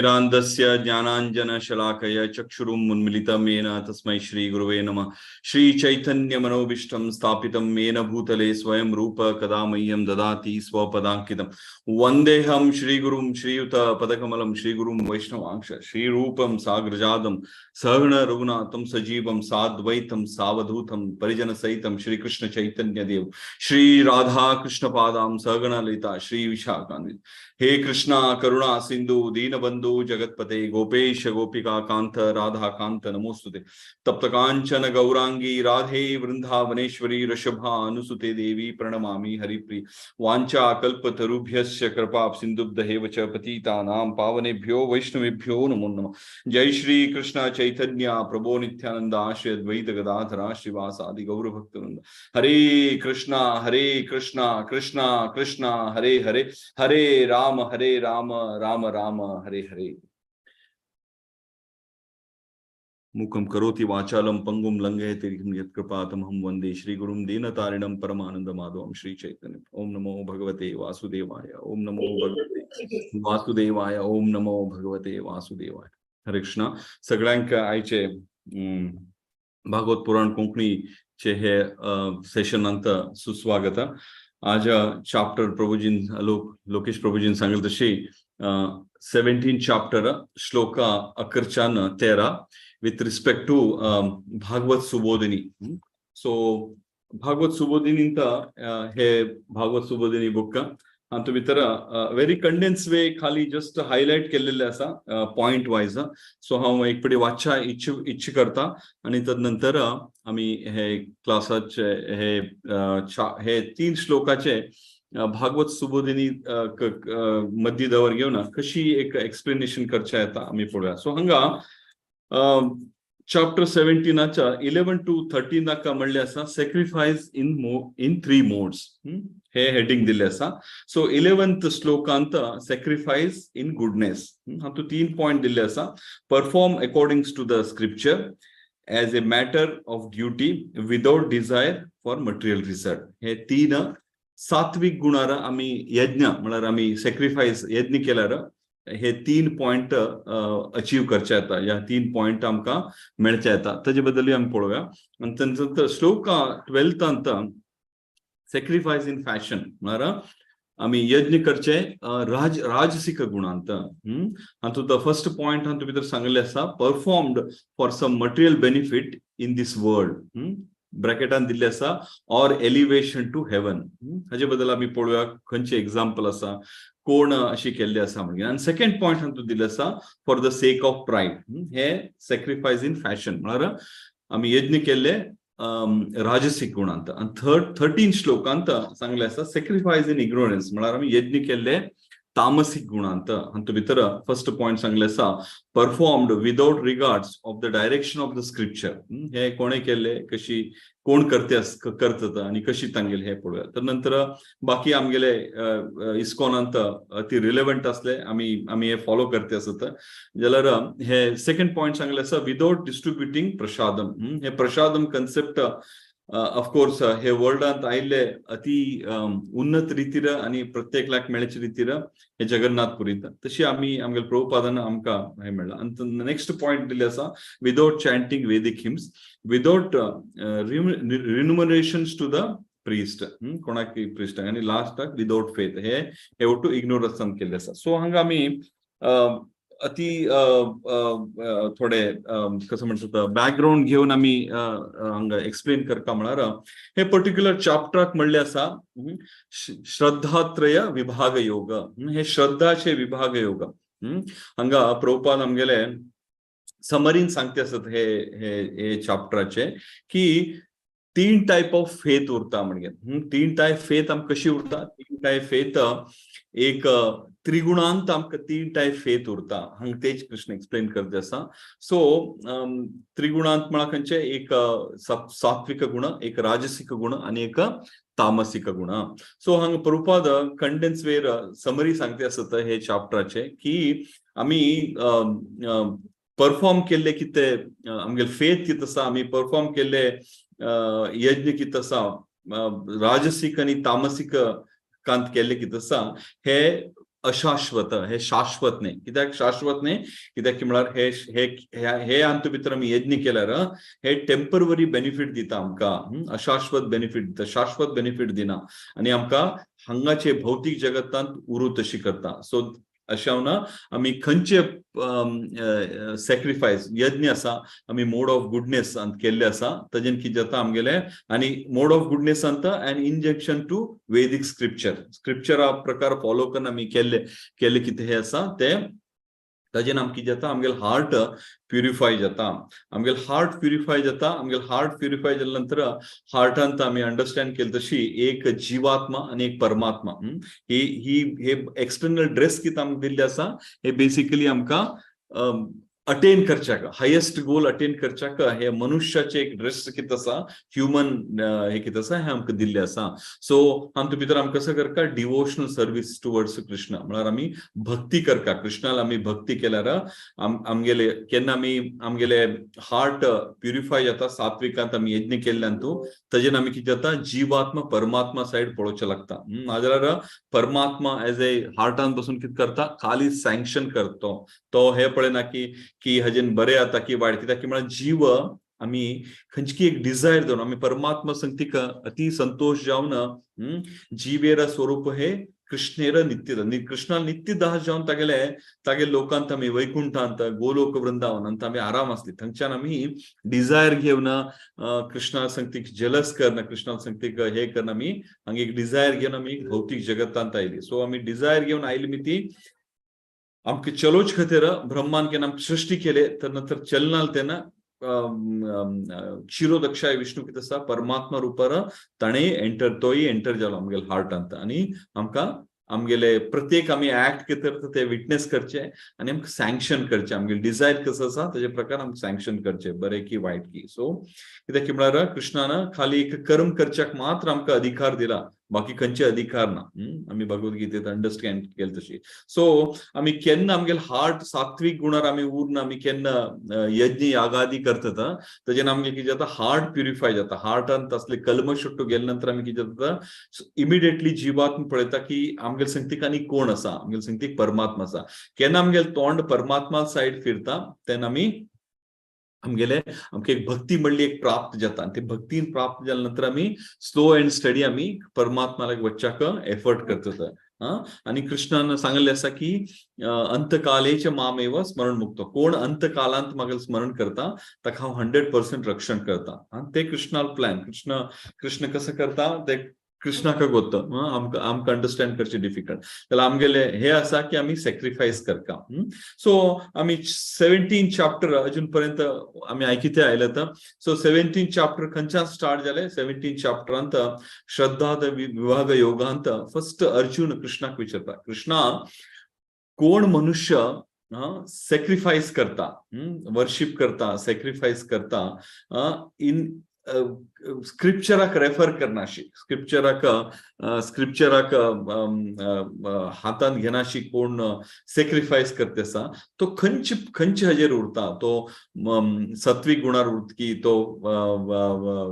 तिमिरान्धस्य ज्ञानाञ्जनशलाकया चक्षुरुं उन्मिलितं येन तस्मै श्रीगुरुवे नमः। श्रीचैतन्यमनोभीष्टं स्थापितं येन भूतले स्वयं रूप कदा मह्यं ददाति स्वपदाङ्कितं। वन्देऽहं श्रीगुरुं श्रीयुतपदकमलं श्रीगुरुं वैष्णवांश श्रीरूपं साग्रजातं सहगण रघुनाथं सजीवं साद्वैतं सावधूतं परिजनसहितं श्रीकृष्ण चैतन्य देव श्री राधा कृष्ण पादां सहगण ललिता श्री विशाखान्वित। हे कृष्णा करुणा सिंधु दीनबंधु जगतपते गोपेश गोपिका कांत राधा कांत नमोस्तुते। तप्त कांचन गौरांगी राधे वृंदावनेश्वरी वृषभानुसुते देवी प्रणमामि हरिप्रिय। वाञ्छा कल्पतरुभ्यश्च कृपा सिन्धुभ्येव च पतितानां पावनेभ्यो वैष्णवेभ्यो नमो नमः। जय श्री कृष्ण चैतन्य प्रभो नित्यानंद श्री अद्वैत गदाधर श्रीवासादि गौर भक्तवृंद। हरे कृष्णा कृष्णा कृष्णा हरे हरे, हरे राम राम राम हरे हरे। मूकं करोति वाचालं पंगुं लंघयते यत्कृपातमहं वंदे श्रीगुरुं दीनतारिणं परमानंद माधवं श्री चैतन्य। ओम नमो भगवते वासुदेवाय, ओम नमो भगवते वासुदेवाय, ओम नमो भगवते वासुदेवाय। हरे कृष्णा। सगळ्यांक आयचे भागवत पुराण कोंकणीचे हे सेशनांत सुस्वागत। आज चॅप्टर प्रभुजीन लोकेश प्रभुजीन सांगेल तशी 17 chapter shloka 11 13 with respect to Bhagavata Subodhini. So Bhagavata सुबोधिनींत हे भागवत सुबोधिनी बुक हातूंत भितर व्हेरी कंडेन्स वे खाली जस्ट हायलायट केल्लेले आसा पॉयंट वायज। सो हांव एक पटी वाचच्या इच्छा करता आनी तदनंतर आमी हे क्लासाचे हे हे 3 श्लोकाचे भागवत सुबोधिनी मदीं दवर घेवन कशी एक एक्सप्लेनेशन करचें येता आमी पळोवया। सो हांगा चॅप्टर 17 11 to 13 म्हणले आसा सॅक्रिफायस इन 3 मोड्स हे हेडिंग दिल्ले आसा। सो 11th श्लोकांत सॅक्रिफायस इन गुडनेस हातूंत 3 पॉयंट दिल्ले आसा। Perform according to the scripture as a matter of duty without desire for material result. हे 3 सात्विक गुणार आमी यज्ञ म्हळ्यार आमी सॅक्रिफायस यज्ञ केल्यार हे 3 पॉयंट अचीव करचे येता, ह्या 3 पॉयंट आमकां मेळचे येता, ताजे बद्दलूय आमी पळोवया। आनी तांचो श्लोक 12 सॅक्रिफायस इन फॅशन म्हळ्यार आमी यज्ञ करचे राजसिक गुणांत। हातूंत फर्स्ट पॉयंट हातूंत भितर सांगिल्लें आसा performed for some material benefit in this world ब्रॅकेटान दिल्लें आसा ऑर एलिवेशन टू हेवन। हाजे बद्दल आमी पळोवया खंयचे एग्जाम्पल आसा, कोण अशी केल्ले आसा म्हणून। आनी सेकंड पॉयंट हातूंत दिल्लें आसा for the sake of pride hey sacrifice in fashion म्हळ्यार आमी यज्ञ केल्ले राजसिक गुणांत। आनी 13 श्लोकांत सांगलें आसा सॅक्रिफायस इन इग्नोरन्स म्हळ्यार आमी यज्ञ केल्ले तामसिक गुणांत। हातूंत भितर फर्स्ट पॉयंट सांगलें आसा performed without regards of the direction of the scripture. हे कोणे केल्ले, कशी कोण करते करतात आनी कशी तांगेले हे पळोवया। तर नंतर बाकी आमगेले इस्कॉनांत ती रिलेवंट आसले आमी आमी हे फॉलो करते आसत जाल्यार हे सेकंड पॉयंट सांगले आसा विदाउट डिस्ट्रिब्युटींग प्रसादम। हे प्रसादम कन्सेप्ट ऑफकोर्स हे वर्ल्डांत आयिल्ले अति उन्नत रितीर आनी प्रत्येकल्याक मेळचे रितीर हे जगन्नाथपुरींत तशी आमी आमगेले प्रभुपादान आमकां हें मेळ्ळां। आनी नेक्स्ट पॉयंट दिल्ले आसा without chanting Vedic hymns without remunerations to the priest कोणाक प्रिस्ट आनी लास्टाक विदाउट फेथ हे हे ಒಟ್ಟು इग्नोरन्सान केल्ले आसा। सो हांगा आमी अति थोडे कसं म्हणतात बॅकग्राऊंड घेवन आमी हांगा एक्सप्लेन करता म्हळ्यार हे पर्टिक्युलर चॅप्टराक म्हणले आसा श्रद्धात्रय विभाग योग। हे श्रद्धाचे विभाग योग हांगा प्रभुपाद आमगेले समरीन सांगते आसत हे हे चॅप्टराचे की 3 टायप ऑफ फेथ उरता म्हणजे 3 टायप फेथ आमकां कशी उरता। 3 टायप फेथ एक त्रिगुणांत आमकां 3 टायप फेथ उरता हांगा तेच कृष्ण एक्सप्लेन करते आसा। सो त्रिगुणांत म्हळ्यार खंयचे एक सात्विक गुण, एक राजसिक गुण आनी एक तामसिक गुण। सो हांगा प्रभुपाद कंडेन्स वेर समरी सांगते आसत हे चॅप्टराचे की आमी परफॉर्म केल्ले कितें आमगेले फेथ कितें आसा, आमी परफॉर्म केल्ले यज्ञ कितें आसा राजसिक आनी तामसिक कांत केल्ले कितें आसा हे अशाश्वत, हे शाश्वत न्ही. कित्याक शाश्वत न्ही? कित्याक की म्हळ्यार हे हे हे हातूंत भितर आमी यज्ञ केल्यार हे टेंपररी बेनिफीट दिता आमकां, अशाश्वत बेनिफीट दिता, शाश्वत बेनिफीट दिना आनी आमकां हांगाचे भौतीक जगतांत उरू तशी करता. सो अशें ना आमी खंयचे सॅक्रिफायस यज्ञ आसा आमी मोड ऑफ गुडनेस केल्ले आसा ताजेन कितें जाता आमगेले, आनी मोड ऑफ गुडनेस अंत and injection to Vedic scripture, स्क्रिप्चरा प्रकार फॉलो करून आमी केल्ले केल्ले कितें हे आसा ते ताजेन आमकां कितें जाता, आमगेले हार्ट प्युरिफाय जाता, आमगेले हार्ट प्युरिफाय जाता. आमगेले हार्ट प्युरिफाय जाल्या नंतर हार्टांत आमी अंडरस्टँड केले तशी एक जीवात्मा आनी एक परमात्मा, ही ही हे एक्सटर्नल ड्रेस कितें आमकां दिल्ले आसा हे बेसिकली आमकां अटेन करच्याक, हायेस्ट गोल अटेन करच्याक हे मनुष्याचे एक ड्रेस कितें आसा, ह्युमन हे कितें आसा हे आमकां दिल्ले आसा. सो हातूंत भितर आमकां कसो करता, डिवोशनल सर्वीस टुवर्ड्स कृष्ण, म्हळ्यार आमी भक्ती करता, कृष्णाला आमी भक्ती केल्यार आमगेले केन्ना आमी आमगेले हार्ट प्युरिफाय जाता, सात्विकांत आमी यज्ञ केल्ल्यान तूं ताजेन आमी कितें जाता, जीवात्मा परमात्मा सायड पळोवचें लागता. नाजाल्यार परमात्मा एज ए हार्टान बसून कितें करता, खाली सँक्शन करतो, तो हे पळयना की की हजेन बरें जाता की वायट, कित्याक की म्हळ्यार जीव आमी खंयची एक डिजायर दवरून आमी परमात्मा संगतीक अति संतोष जावन जिवेर स्वरूप हे कृष्णेर नित्य, कृष्णा नित्य दास जावन तागेले तागेले लोकांत आमी वैकुंठांत गोलोक वृंदावनांत आमी आराम आसली, थंयच्यान आमी डिजायर घेवन कृष्णा संगतीक जेलस करना, कृष्णा संगतीक हे करना, आमी हांगा एक डिजायर घेवन आमी भौतीक जगतांत आयली. सो आमी डिजायर घेवन आयली मी ती आमकां चलोच खातीर ब्रह्मान केन्ना आमकां सृश्टी केले तर नंतर चलनाल तेन्ना क्षीरोदक्षाय विष्णू कितें आसा परमात्मा रुपार ताणें एंटर, तोय एंटर जालो आमगेले हार्टांत आनी आमकां आमगेले प्रत्येक आमी एक्ट कितें करता ते विटनेस करचे आनी आमकां सँक्शन करचे, आमगेले डिजायर कसो आसा तेजे प्रकार आमकां सँक्शन करचे, बरें की वायट की. सो कित्याक की म्हळ्यार कृष्णान खाली एक कर्म करच्याक मात्र आमकां अधिकार दिला, बाकी खंयचे अधिकार ना. आमी भगवद्गीतेत अंडरस्टँड केले तशी. सो आमी केन्ना आमगेले हार्ट सात्वीक गुणार आमी उरना, आमी केन्ना यज्ञ यागादी करतात ताजेन आमगेले कितें जाता, हार्ट प्युरिफाय जाता. हार्टांत असले कल्मश गेले नंतर आमी कितें जाता, इमिडिएटली जिवात्म पळयता की आमगेले संगतीक आनी कोण आसा, आमगेले संगतीक परमात्मा आसा. केन्ना आमगेले तोंड परमात्मा सायड फिरता तेन्ना आमी आमगेले आमकां एक भक्ती म्हणली एक प्राप्त जाता आनी ती भक्तीन प्राप्त जाल्या नंतर आमी स्लो अँड स्टडी आमी परमात्माक वच्चाक एफर्ट करतात. आनी कृष्णान सांगिल्लें आसा की अंतकालेच मामेव स्मरण मुक्त, कोण अंतकालांत म्हाका स्मरण करता ताका हांव 100% रक्षण करता. ते कृष्णाल प्लॅन, कृष्ण कृष्ण कसो करता ते कृष्णाक गोत्त, आमकां आमकां अंडरस्टँड करचें डिफिकल्ट. जाल्यार आमगेले हे आसा की आमी सॅक्रिफायस करता. सो आमी 17 चॅप्टर अजून पर्यंत आमी आयकिते आयले. सो 17 चॅप्टर खंयच्यान स्टार्ट जाले, 17 चॅप्टरांत श्रद्धा विभाग योगांत फर्स्ट अर्जुन कृष्णाक विचारता, कृष्णा कोण मनुष्य सॅक्रिफायस करता, वर्शिप करता, सॅक्रिफायस करता इन स्क्रिप्चराक रेफर करनाशी, स्क्रिप्चराक स्क्रिप्चराक हातांत घेनाशी कोण सॅक्रिफायस करता आसा तो खंयचे खंयचे हाजेर उरता, तो सत्वीक गुणार उरता की तो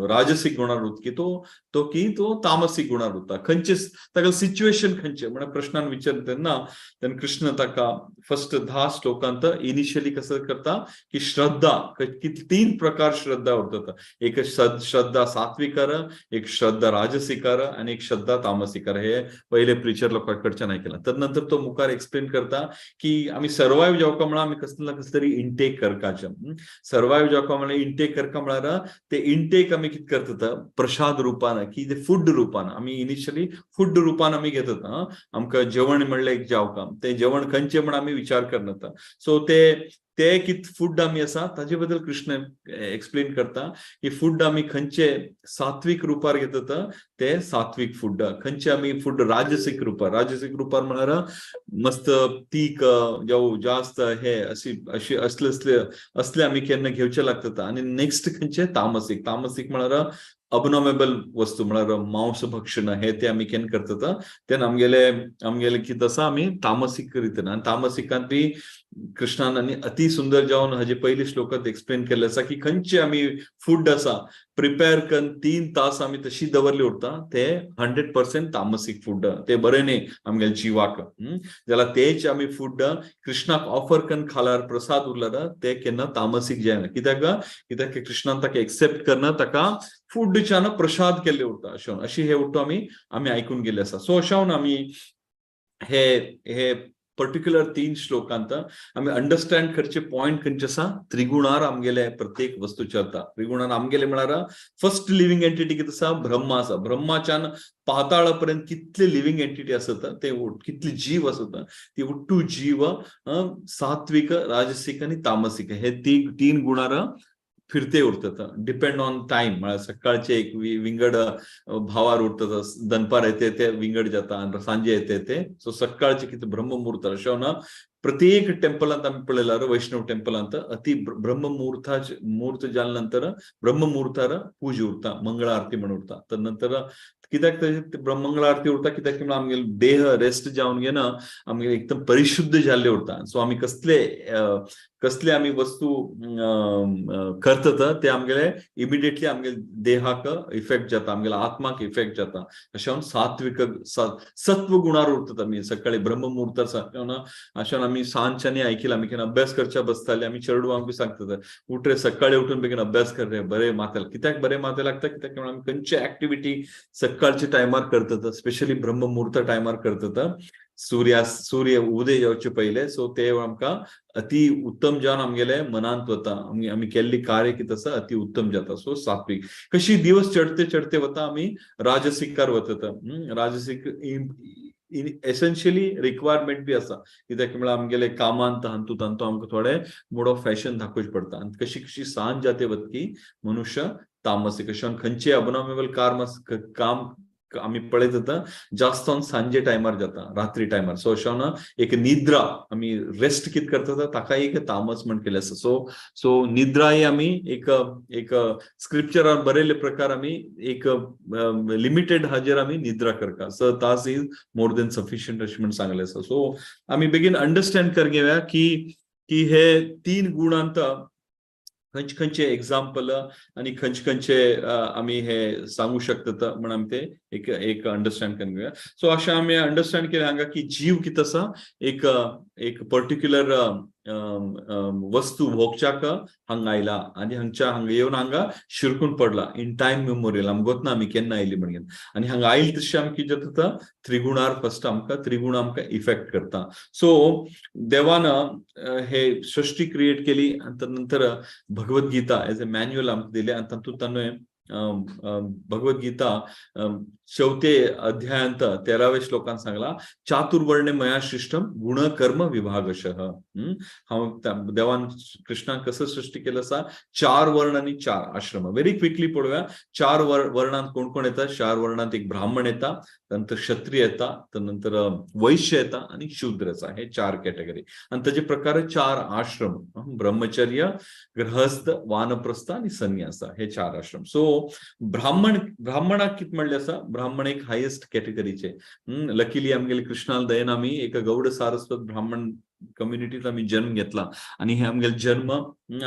राजसीक गुणार उरता की तो तो की तो तामसीक गुणार उरता, खंयचे ताका सिच्युएशन खंयचे म्हणल्यार प्रश्नान विचारता तेन्ना तेन्ना कृष्ण ताका फर्स्ट 10 श्लोकांत इनिशियली कसं करता की श्रद्धा, 3 प्रकार श्रद्धा उरता, एक श्रद्धा सात्विकार, एक श्रद्धा राजसिकार आणि एक श्रद्धा तामसिकार. हे पहिले प्रिचर लोकांकडच्यान ऐकला. तर नंतर तो मुखार एक्सप्लेन करता की आमी सर्वायव जावका म्हळ्यार आमी कसले ना कसले तरी इंटेक करकाचे, सर्वायव जावका म्हळ्यार इंटेक करका म्हळ्यार ते इंटेक आमी कितें करतात प्रसाद रुपान की ते फूड रुपान, आमी इनिशियली फूड रुपान आमी घेतात, आमकां जेवण म्हणलें एक जावका, ते जेवण खंयचें म्हण आमी विचार करनात. सो ते ते कित फूड आमी आसा ताजे बद्दल कृष्ण एक्सप्लेन करता की फूड आमी खंयचे सात्वीक रुपार घेतात ते सात्वीक फूड, खंयचे आमी फूड राजसीक रुपार, राजसीक रुपार म्हळ्यार मस्त तीक जावं जास्त हे अशी अशी असले असले असले आमी केन्ना घेवचे लागतात. आनी नेक्स्ट खंयचे तामसीक, तामसीक म्हळ्यार अबनॉमेबल वस्तू म्हळ्यार मांस भक्षण हे ते आमी केन्ना करतात तेन्ना आमगेले आमगेले कितें आसा आमी तामसीक रितीन. आनी तामसिकांत बी कृष्णान आनी अति सुंदर जावन हाजे पयले श्लोकांत एक्सप्लेन केल्लें आसा की खंयचे आमी फूड आसा प्रिपेअर करून 3 तास आमी तशी दवरली उरता ते 100% तामसीक फूड, ते बरें न्ही आमगेले जिवाक. जाल्यार तेच आमी फूड कृष्णाक ऑफर करून खाल्यार प्रसाद उरल्यार ते केन्ना तामसीक जायना. कित्याक कित्याक कृष्णान ताका एक्सेप्ट करना, ताका फूडच्यान प्रसाद केल्ले उरता. अशें अशी हे उरतो आमी आमी आयकून गेल्ले आसा. सो अशें आमी हे हे पर्टिक्युलर 3 श्लोकांत आमी अंडरस्टँड करचे पॉयंट खंयचे आसा, त्रिगुणार आमगेले प्रत्येक वस्तू चलता. त्रिगुणार आमगेले म्हळ्यार फर्स्ट लिव्हिंग एंटिटी कितें आसा, ब्रह्मा आसा. ब्रह्माच्यान पाताळा पर्यंत कितले लिव्हिंग एंटिटी आसत ते कितले जीव आसत ती उट्टू जीव सात्विक, राजसिक आनी तामसिक हे तीन गुणार फिरते उरतात. डिपेंड ऑन टायम, म्हळ्यार सकाळचे एक विंगड भावार उरतात, दनपार येते ते विंगड जाता आनी सांजे येते ते. सो सकाळचे कितें ब्रह्ममुहूर्त अशें ना, प्रत्येक टेम्पलांत आमी पळयल्यार वैष्णव टेम्पलांत अति ब्रह्ममुहूर्ता मुहूर्त जाल्या नंतर ब्रह्ममुहूर्तार पूजा उरता, मंगळ आरती म्हण उरता. तर नंतर कित्याक मंगळ आरती उरता, कित्याक म्हळ्यार आमगेले देह रेस्ट जावन घेना, आमगेले एकदम परिशुद्ध जाल्ले उरता. सो आमी कसले कसले आमी वस्तू करतात ते आमगेले इमिडिएटली आमगेले देहाक इफेक्ट जाता, आमगेले आत्माक इफेक्ट जाता. अशें सात्विक सत्व गुणार उरतात आमी सकाळी ब्रह्ममुहूर्तार. अशें आमी सांजच्यानी आयकिला, आमी केन्ना अभ्यास करच्या बसताले, आमी चेडवांक बी सांगतात उठ रे सकाळी उठून बेगीन अभ्यास कर रे, बरे माथ्याक. कित्याक बरे माथ्या लागता, कित्याक म्हळ्यार आमी खंयचे एक्टिविटी सकाळच्या टायमार करतात, स्पेशली ब्रह्ममुहूर्त टायमार करतात, सूर्य उदय जावचे पयले. सो ते आमकां अति उत्तम जावन आमगेले मनांत वता, आमी आमी केल्ली कार्य कितें आसा अति उत्तम जाता. सो सात्विक कशी दिवस चडते चडते वता आमी राजसिकार वतात. राजसिक एसेन्शियली रिक्वायरमेंट बी आसा, कित्याक म्हळ्यार आमगेले कामांत हातूंत तातूंत आमकां थोडे मोड ऑफ फॅशन दाखोवचें पडटा. आनी कशी कशी सांज जाते वतकी मनुष्य तामसिक. अशें खंयचे अबनॉर्मल काम आमी पळयत जाता जास्त सांजे टायमार जाता, रात्री टायमार. सो अशें एक निद्रा आमी रेस्ट कितें करता ताका एक तामस म्हण केलें आसा. सो सो निद्रा ही आमी एक एक स्क्रिप्चरान बरयल्ले प्रकार आमी एक लिमिटेड हाजेर आमी निद्रा करता. 6 तास is more than sufficient अशें म्हण सांगलें आसा. सो आमी बेगीन अंडरस्टँड कर घेवया की की हे 3 गुणांत खंयचे खंयचे एग्जाम्पल आनी खंयचे खंयचे आमी हे सांगू शकतात म्हण आमी ते एक एक अंडरस्टँड करून घेवया. सो अशें आमी अंडरस्टँड केलें हांगा की जीव कितें आसा, एक एक पर्टिक्युलर वस्तू भोगच्याक हांगा आयला आनी हांगच्या हांगा येवन हांगा शिरकून पडला इन टायम मेमोरियल. आमकां गोतना आमी केन्ना आयली म्हणून, आनी हांगा आयली तशें आमी कितें जाता त्रिगुणार फर्स्ट आमकां त्रिगुण आमकां इफेक्ट करता. सो देवान हे सृष्टी क्रिएट केली आनी नंतर भगवद्गीता एज ए मॅन्युअल आमकां दिलें आनी तातूंत ताणें भगवद्गीता 4 अध्यायांत 13व्या श्लोकान सांगला, चातुर्वर्ण्य मया सृष्टम गुणकर्म विभागशः. हांव देवान कृष्णान कसं सृष्टी केलं आसा, 4 वर्ण आनी 4 आश्रम. व्हेरी क्विकली पळोवया. 4 वर्णांत कोण कोण येता, 4 वर्णांत एक ब्राह्मण येता, नंतर क्षत्रिय येता, नंतर वैश्य येता आनी शूद्र आसा. हे 4 कॅटेगरी आनी ताजे प्रकार 4 आश्रम, ब्रह्मचर्य, गृहस्थ, वानप्रस्थ आनी संन्यास, हे 4 आश्रम. सो ब्राह्मण ब्राह्मणाक कितें म्हणलें आसा, ब्राह्मण एक हायेस्ट कॅटेगरीचे. लकीली आमगेले कृष्णाल दयेन आमी एक गौड सारस्वत ब्राह्मण कम्युनिटीत आमी जन्म घेतला आनी हे आमगेले जन्म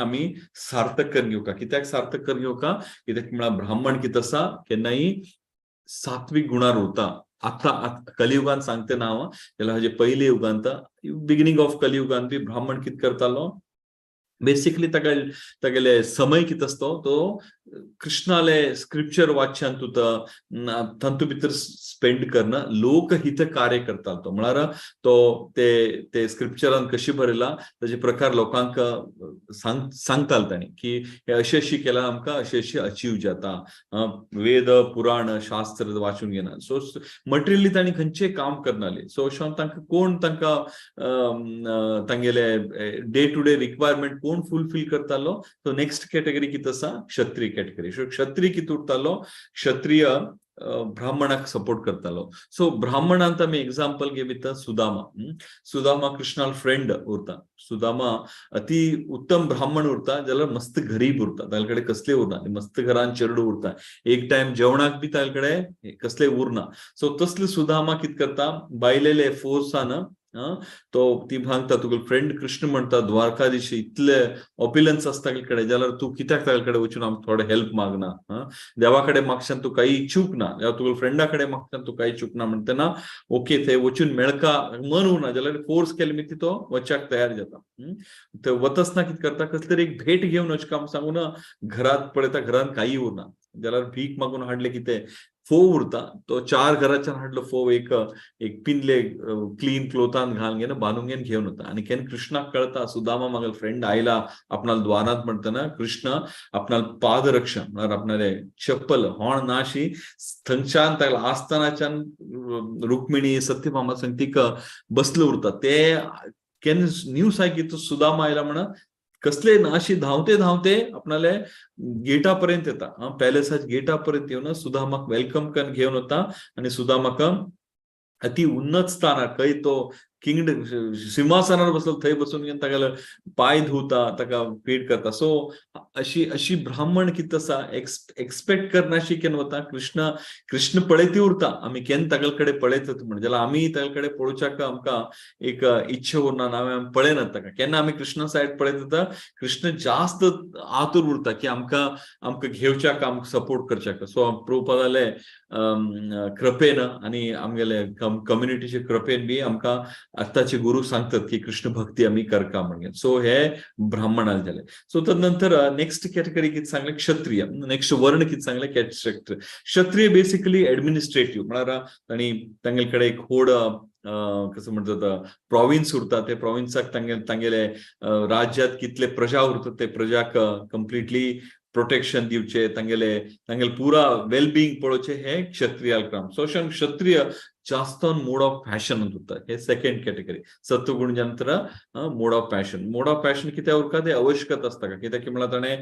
आमी सार्थक करून घेवका. कित्याक सार्थक करून घेवका, कित्याक म्हळ्यार ब्राह्मण कितें आसा केन्नाय सात्विक गुणार उरता. आतां कलियुगान सांगते ना हांव, जाल्यार हाजे पयले युगांत बिगिनींग ऑफ कलियुगान बी ब्राह्मण कितें करतालो, बेसिकली ताका तागेले समय कितें आसता तो कृष्णाले स्क्रिप्चर वाच्यान तुका तातूंत भितर स्पेंड करना, लोकहित कार्य करता तो. म्हळ्यार तो ते ते स्क्रिप्चरान कशी बरयला ताजे प्रकार लोकांक सांगतालो ताणी की हे अशें अशें केल्यार आमकां अशें अशें अचीव जाता, वेद पुराण शास्त्र वाचून घेना. सो मटेरियली ताणी खंयचें काम करनाले. सो अशें तांकां कोण तांकां तांगेले डे टू डे रिक्वायरमेंट कोण फुलफील करतालो, तो नेक्स्ट कॅटेगरी कितें आसा, क्षत्रिय कॅटेगरी. सो क्षत्रिय कितें उरतालो, क्षत्रिय ब्राह्मणाक सपोर्ट करतालो. सो ब्राह्मणांत आमी एग्जाम्पल घेवया सुदामा. सुदामा कृष्णाल फ्रेंड उरता. सुदामा अति उत्तम ब्राह्मण उरता, जाल्यार मस्त गरीब उरता, ताजे कडेन कसले उरना, मस्त घरान चेडू उरता, एक टायम जेवणाक बी ताजे कडेन कसले उरना. सो तसले सुदामा कितें करता, बायलेले फोर्सान तो ती सांगता तुगेलो फ्रेंड कृष्ण म्हणटा द्वारकाधीश इतले ऑपिलन्स आसता तागेले कडेन जाल्यार तूं कित्याक तागेले कडेन वचून आमकां थोडे हेल्प मागना. देवा कडेन मागच्यान तूं काही चूक ना, जाल्यार तुगेलो फ्रेंडा कडेन मागच्यान तूं काही चूक ना म्हणटना ओके थंय वचून मेळका मन उरना जाल्यार फोर्स केले मी तो वच्याक तयार जाता. थंय वतसना कितें करता कसली तरी एक भेट घेवन वचका म्हूण सांगून घरांत पळयता घरांत काही उरना जाल्यार भीक मागून हाडले कितें फोव उरता तो 4 घराच्यान हाडलो फोव एक एक पिनले क्लीन क्लोथान घालून घेवन बांदून घेवन घेवन वता. आनी केन्ना कृष्णाक कळता सुदामा मागेलो फ्रेंड आयला आपणाल द्वारांत म्हणटना कृष्ण आपणाल पादरक्षा म्हळ्यार आपणाले चप्पल होण नाशी थंयच्यान तागेल्या आस्थानाच्यान रुक्मिणी सत्यभामा संग तिका बसलो उरता. ते केन्ना न्यूज आयकी तो सुदामा आयला म्हणून कसले नाशी धांवते धांवते आपणाले गेटापर्यंत येता. पॅलेसाच्या गेटापर्यंत येवन सुदामाक welcome करून घेवन वता आनी सुदामाक अति उन्नत स्थानार खंय तो किंगड सिंहासनार बसलो थंय बसून घेवन तागेलो पांय धुता ताका फीड करता. सो अशी अशी ब्राह्मण कितें आसा एक्सपेक्ट करनाशी केन्ना वता कृष्ण कृष्ण पळयती उरता आमी केन्ना तागेले कडेन पळयतात म्हण जाल्यार आमी तागेले कडेन पळोवच्याक आमकां एक इच्छा उरना ना आमी पळयनात ताका. केन्ना आमी कृष्णा सायड पळयत कृष्ण जास्त आतूर उरता की आमकां आमकां घेवच्याक आमकां सपोर्ट करच्याक. सो प्रभुपादाले कृपेन आनी आमगेले कम्युनिटीचे कृपेन बी आमकां आतांचे गुरु सांगतात की कृष्ण भक्ती आमी करका म्हणून. सो हे ब्राह्मणाल जाले. सो तदनंतर नेक्स्ट कॅटेगरी कितें सांगलें क्षत्रिय. नेक्स्ट वर्ण कितें सांगलें क्षत्रिय. क्षत्रिय बेसिकली एडमिनिस्ट्रेटिव्ह म्हळ्यार तांणी तांगेले कडेन एक होड कसं म्हणतात प्रॉविन्स उरता ते प्रॉविन्साक तांगेले राज्यात कितले प्रजा उरतात ते प्रजाक कंप्लिटली प्रोटेक्शन दिवचे तांगेले तांगेले पुरा वेलबिंग पळोवचे हे क्षत्रियाल काम. सो अशें क्षत्रिय जास्त मोड ऑफ पॅशन उरता. हे सेकंड कॅटेगरी सत्वगुण नंतर mode of passion. Mode of passion कित्याक उरता ते आवश्यकता आसता का कित्याक म्हळ्यार ताणें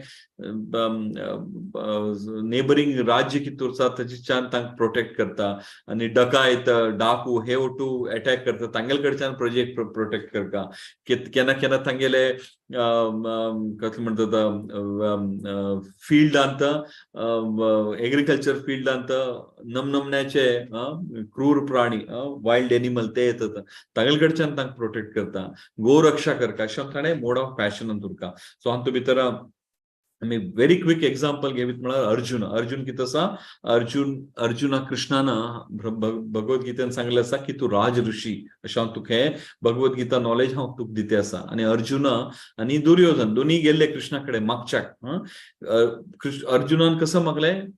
नेबरींग राज्य कितें उरता ताच्यान तांकां प्रोटेक्ट करता आनी डकायत डाकू हे ओटू एटॅक करता तांगेले कडच्यान प्रजेक प्रोटेक्ट करता. केन्ना केन्ना तांगेले कसलें म्हणटात फिल्डांत एग्रीकल्चर फिल्डांत नमनमण्याचे क्रूर प्राणी वायल्ड एनिमल ते येतात तांगेले कडच्यान तांकां प्रोटेक्ट करता. गोरक्षा करता अशें ताणें मोड ऑफ पॅशन उरता. सो हातूंत भितर आमी व्हेरी क्विक एक्झाम्पल घेवीत म्हळ्यार अर्जुन. अर्जुन कितें आसा अर्जुन अर्जुना कृष्णान भगवद्गीतेन सांगलें आसा की तूं राज ऋषी अशें हांव तुका हें भगवद्गीता नॉलेज हांव तुका दिते आसा. आनी अर्जुन आनी दुर्योधन दोनी गेल्ले कृष्णा कडेन मागच्याक. अर्जुनान कसं मागलें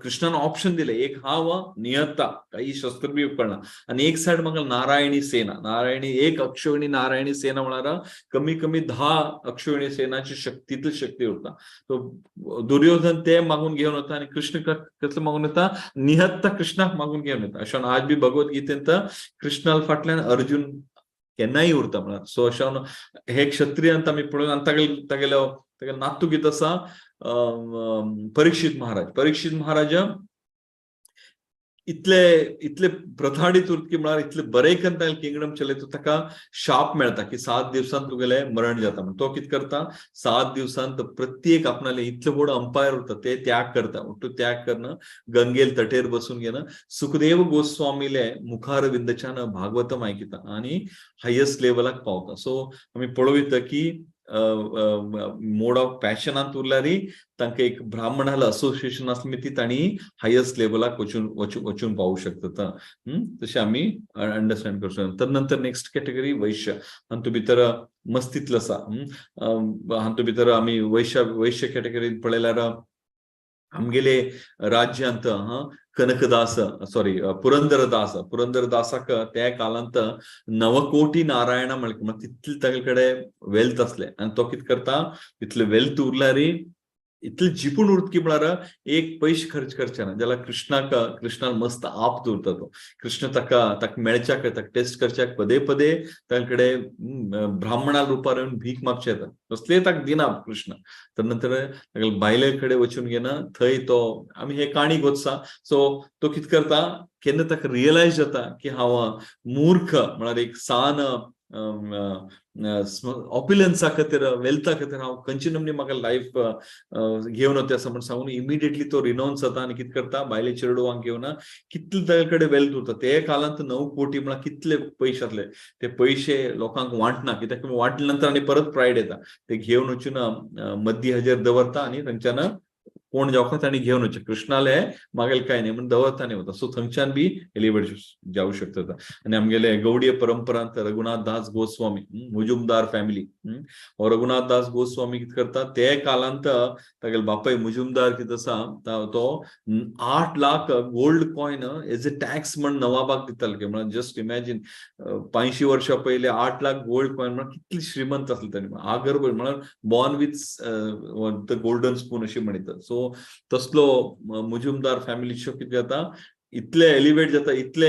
कृष्णान ऑप्शन दिले एक हांव नियत्ता काही शस्त्र बी कळना आनी एक सायड म्हाका नारायणी सेना नारायणी एक अक्षोहिणी नारायणी सेना म्हळ्यार कमी कमी 10 अक्षोहिणी सेनाची शक्तीतली शक्ती उरता. तो दुर्योधन ते मागून घेवन वता आनी कृष्ण कसले मागून येता निहत्ता कृष्णाक मागून घेवन येता. अशें आज बी भगवद्गीतेंत कृष्णा फाटल्यान अर्जुन केन्नाय उरता म्हळ्यार. सो अशें हे क्षत्रियांत आमी पळोवन आनी तागेलो तागेलो तागेलो नातू कितें आसा परीक्षित महाराज. परीक्षित महाराज इतले इतले प्रताडीत उरत की म्हळ्यार इतले बरें करून तागेलें किंगडम चलयता ताका शाप मेळटा की 7 दिवसांत तुगेलें मरण जाता. म्हण तो कितें करता 7 दिवसांत प्रत्येक आपणाले इतले व्हड अंपायर उरता ते त्याग करता. तो त्याग करून गंगेल तटेर बसून घेवन सुखदेव गोस्वामीले मुखार विंदच्यान भागवतम आयकता आनी हायस्ट लेवलाक पावता. सो आमी पळोवया की मोड ऑफ पॅशनांत उरल्यार तांकां एक ब्राह्मणाला असोसिएशन आसलें ती तांणी हायस्ट लेवलाक वचून वचून वचून पावूं शकतात. तशें आमी अंडरस्टँड करूं शकता. तर नंतर नेक्स्ट कॅटेगरी वैश्य. हातूंत भितर मस्तीतलो आसा. हातूंत भितर आमी वैश्य वैश्य कॅटेगरीन पळयल्यार आमगेले राज्यांत कनकदास सॉरी पुरंदरदास पुरंदरदासाक त्या काळांत 9 कोटी नारायणा म्हळ्यार तितले तागेले कडेन वेल्थ आसले आनी तो कितें करता तितले वेल्थ उरल्यार इतले जिपून उरत की म्हळ्यार एक पयशे खर्च करचे ना जाल्यार कृष्णाक कृष्णान मस्त आप दवरता तो कृष्ण ताका ताका मेळच्याक ताका टेस्ट करच्याक पदे पदे ताचे कडेन ब्राह्मणा रुपार येवन भीक मागचे येता कसलेय ताका दिना कृष्ण. तर नंतर तागेले बायले कडेन वचून घेना थंय तो आमी हे काणी गोत्सा. सो तो कितें करता केन्ना ताका रियलायज जाता की हांव मूर्ख म्हळ्यार एक सान ऑप्युलन्सा खातीर, वेल्था खातीर हांव खंयची नमनी म्हाका लायफ घेवन वता असं म्हण सांगून इमिडिएटली तो रिनाउन्स जाता आनी कितें करता, बायले चेडवांक घेवन कितले ताजे कडेन वेल्थ उरता. ते काळांत 9 कोटी म्हळ्यार कितले पयशे आसले, ते पयशे लोकांक वांटना, कित्याक वांटले नंतर आनी परत प्रायड येता. ते घेवन वचून मद्दी हाजेर दवरता आनी थंयच्यान कोण जावका तांणी घेवन वचचें, कृष्णाले मागेल काय न्ही म्हण दवरता न्ही वता. सो थंयच्यान बी एलिवेट जावं शकता. आनी आमगेले गौडीय परंपरांत रघुनाथ दास गोस्वामी, मुजुमदार फॅमिली, हो रघुनाथ दास गोस्वामी कितें करता, ते काळांत तागेले बापाय मुजुमदार कितें आसा तो 8 lakh gold coin as a tax म्हण नवाबाक दिताले. म्हळ्यार जस्ट इमॅजीन 85 वर्सां पयले 8 लाख गोल्ड कॉयन म्हळ्यार कितली श्रीमंत आसले ताणी. आगर्भ म्हळ्यार born with the golden spoon अशी म्हणटात. सो तसलो मुजुमदार फॅमिलीचो कितें जाता, इतले एलिवेट जाता, इतले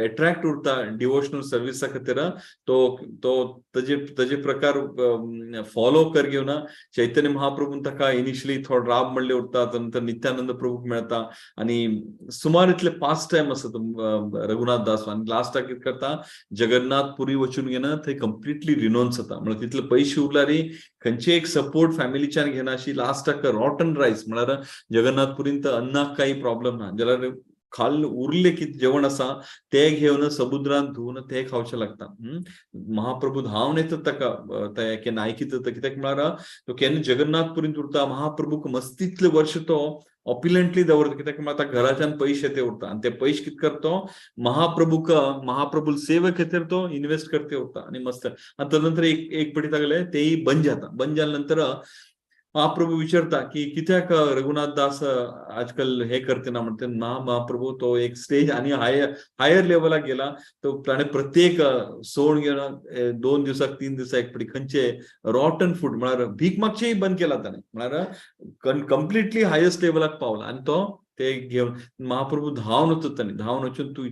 एट्रॅक्ट उरता डिवोशनल सर्विसा खातीर, तो तो तजे तजे प्रकार फॉलो कर घेवन चैतन्य महाप्रभून ताका इनिशियली थोडो राब म्हणले उरता, नंतर नित्यानंद प्रभूक मेळता आनी सुमार इतले पास टायम आसा रघुनाथ दास. आनी लास्टाक कितें करता, जगन्नाथ पुरी वचून घेना थंय कंप्लिटली रिनोन्स जाता. म्हळ्यार तितले पयशे उरल्यार खंयचे एक सपोर्ट फॅमिलीच्यान घेना अशी लास्टाक रॉटन रायस, म्हळ्यार जगन्नाथ पुरींत अन्नाक काही प्रॉब्लम ना, जाल्यार खाल उरले कितें जेवण आसा ते घेवन समुद्रांत धुवन ते खावचें लागता. महाप्रभू धांवन येतात ताका ते केन्ना आयकीत जाता, कित्याक म्हळ्यार तो केन्ना जगन्नाथ पुरींत उरता, महाप्रभूक मस्तीतले वर्ष तो ऑप्युलंटली दवरता, कित्याक म्हळ्यार आतां घराच्यान पयशे ते उरता आनी ते पयशे कितें करता तो महाप्रभूक महाप्रभू सेवे खातीर तो इन्वेस्ट करते उरता आनी मस्त. आनी तदनंतर एक पटी तागेले तेय बंद जाता. बंद जाल्या नंतर महाप्रभू विचारता की कित्याक रघुनाथ दास आजकाल हे करते ना, म्हणते ना महाप्रभू तो एक स्टेज आणि हायर लेवलाक गेला, तो ताणें प्रत्येक सोण घेवन 2 दिवसाक 3 दिवसाक एक पटी खंयचे रॉटन फूड म्हळ्यार भीक मागचेय बंद केला ताणें, म्हळ्यार कंप्लिटली हायस्ट लेवलाक पावला. आनी तो ते घेवन महाप्रभू धांवन वचत ताणी, धांवन वचून तूं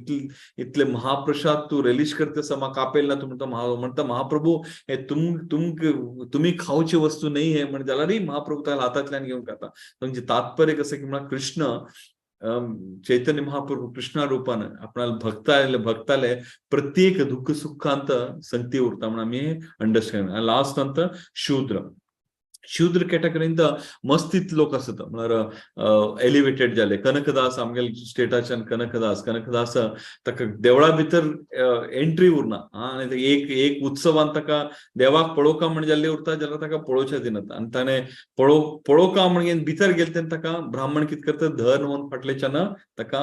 इतले महाप्रसाद तूं रिलीज करता आसा, म्हाका आपयल ना तूं म्हणटा, म्हणटा महाप्रभू हे तुमी खावची वस्तू न्ही हे म्हण जाल्यारय महाप्रभू ताका हातांतल्यान घेवन खाता. म्हणजे तात्पर्य कसं की म्हळ्यार कृष्ण चैतन्य महाप्रभू कृष्णा रूपान आपणाले भक्ताले भक्ताले प्रत्येक दुःख सुखांत संगती उरता म्हणून आमी अंडरस्टँड. आनी लास्ट अंत शूद्र, शूद्र कॅटेगरींत मस्तीत लोक आसता, म्हळ्यार एलिवेटेड जाले. कनकदास आमगेले स्टेटाच्यान कनकदास, कनकदास ताका देवळा भितर एंट्री उरना आनी एक एक उत्सवान ताका देवाक पळोवका म्हण जाल्ले उरता जाल्यार ताका पळोवच्या दिनात आनी ताणें पळोवका म्हण भितर गेले तेन्ना ताका ब्राह्मण कितें करता, धर म्हणून फाटल्याच्यान ताका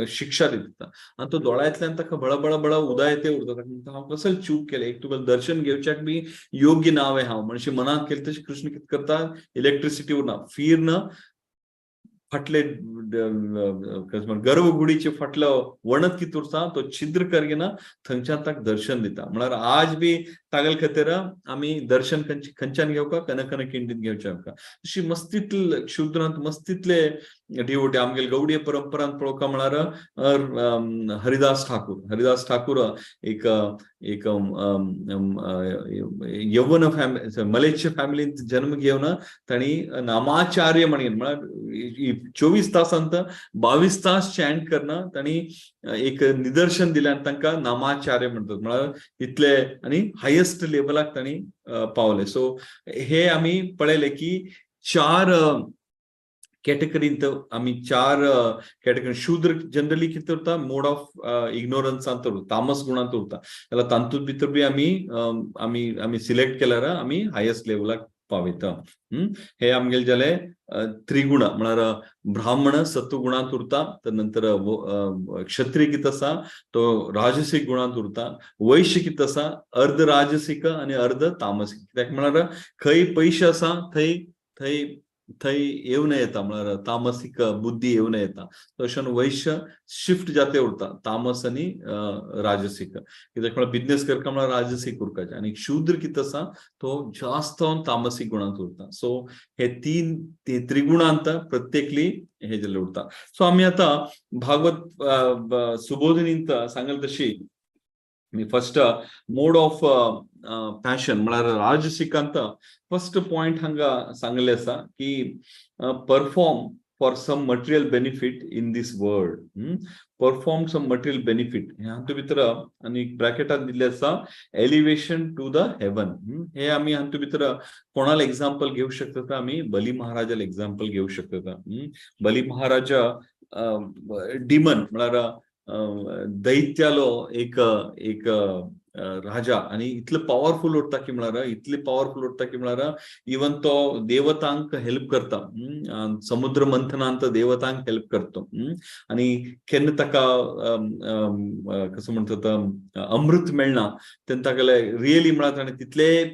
शिक्षा दिता आनी तो दोळ्यांतल्यान ताका बळ बळ बळ उदा येते उरता. ताका म्हणटा हांव कसो चूक केलें, एक तुका दर्शन घेवच्याक बी योग्य नांव आहे हांव म्हणशी मनांत केलें तशें कृष्ण कितें करता, इलेक्ट्रिसिटी उरना, फिरन फाटले गर्भगुडीचे फाटलो वणत कितें उरता तो छिद्र करगिना थंयच्यान ताका दर्शन दिता. म्हळ्यार आज बी तागेले खातीर आमी दर्शन खंयच्यान घेवका, कनकन किंडीत घेवचें आमकां. अशी मस्तीतले क्षुद्रांत मस्तीतले डिवोटी आमगेले गौडीय परंपरांत पळोवका म्हळ्यार हरिदास ठाकूर, हरिदास ठाकूर एक एक यवन फॅमिली मलेच्छ फॅमिलींत जन्म घेवन तांणी नामाचार्य म्हणून म्हळ्यार 24 तासांत 22 तास चॅन्ट करणं तांणी एक निदर्शन दिलें आनी तांकां नामाचार्य म्हणटात. म्हळ्यार इतले आनी हायस्ट लेवलाक तांणी पावले. सो हे आमी पळयले की 4 कॅटेगरींत आमी 4 कॅटेगरी. शूद्र जनरली कितें उरता, मोड ऑफ इग्नोरन्सांत उरता, तामस गुणांत उरता, जाल्यार तातूंत भितर बी आमी आमी आमी सिलेक्ट केल्यार आमी हायस्ट लेवलाक पावयता. हे आमगेले जाले त्रिगुण, म्हळ्यार ब्राह्मण सत्वगुणांत उरता, तर नंतर क्षत्रिय कितें आसा तो राजसीक गुणांत उरता, वैश्य कितें आसा अर्ध राजसीक आनी अर्ध तामसीक. कित्याक म्हळ्यार खंय पयशे आसा थंय थंय थंय येवन येता, म्हळ्यार तामसीक बुद्धी येवन येता. तशें वैश्य शिफ्ट जाते उरता तामस आनी राजसीक. कित्याक म्हळ्यार बिजनेस करता म्हळ्यार राजसीक उरपाचें आनी शूद्र कितें आसा तो जास्त तामसीक गुणांत उरता. सो हे 3 त्रिगुणांत प्रत्येकली हे जाल्ले उरता. सो आमी आतां भागवत सुबोधिनींत सांगल तशी मी फर्स्ट मोड ऑफ पॅशन म्हळ्यार राजसिकांत फर्स्ट पॉयंट हांगा सांगले आसा की perform for some material benefit in this world. Perform some material benefit हातूंत भितर आनी ब्रॅकेटान दिल्लें आसा एलिवेशन टू the haven. हे आमी हातूंत भितर कोणाला एक्झाम्पल घेऊ शकता? आमी बली महाराजाला एक्झाम्पल घेऊ शकता. बली महाराजा डिमन म्हळ्यार दैत्यालो एक एक राजा आणि इतले पॉवरफुल उरता की म्हळ्यार, इतले पॉवरफुल उरता की म्हळ्यार इवन तो देवतांक हेल्प करता. समुद्र मंथनांत देवतांक हेल्प करतो आणि केन्ना ताका कसं म्हणतात अमृत मेळना तेन्ना ताका रियली म्हळ्यार ताणें तितले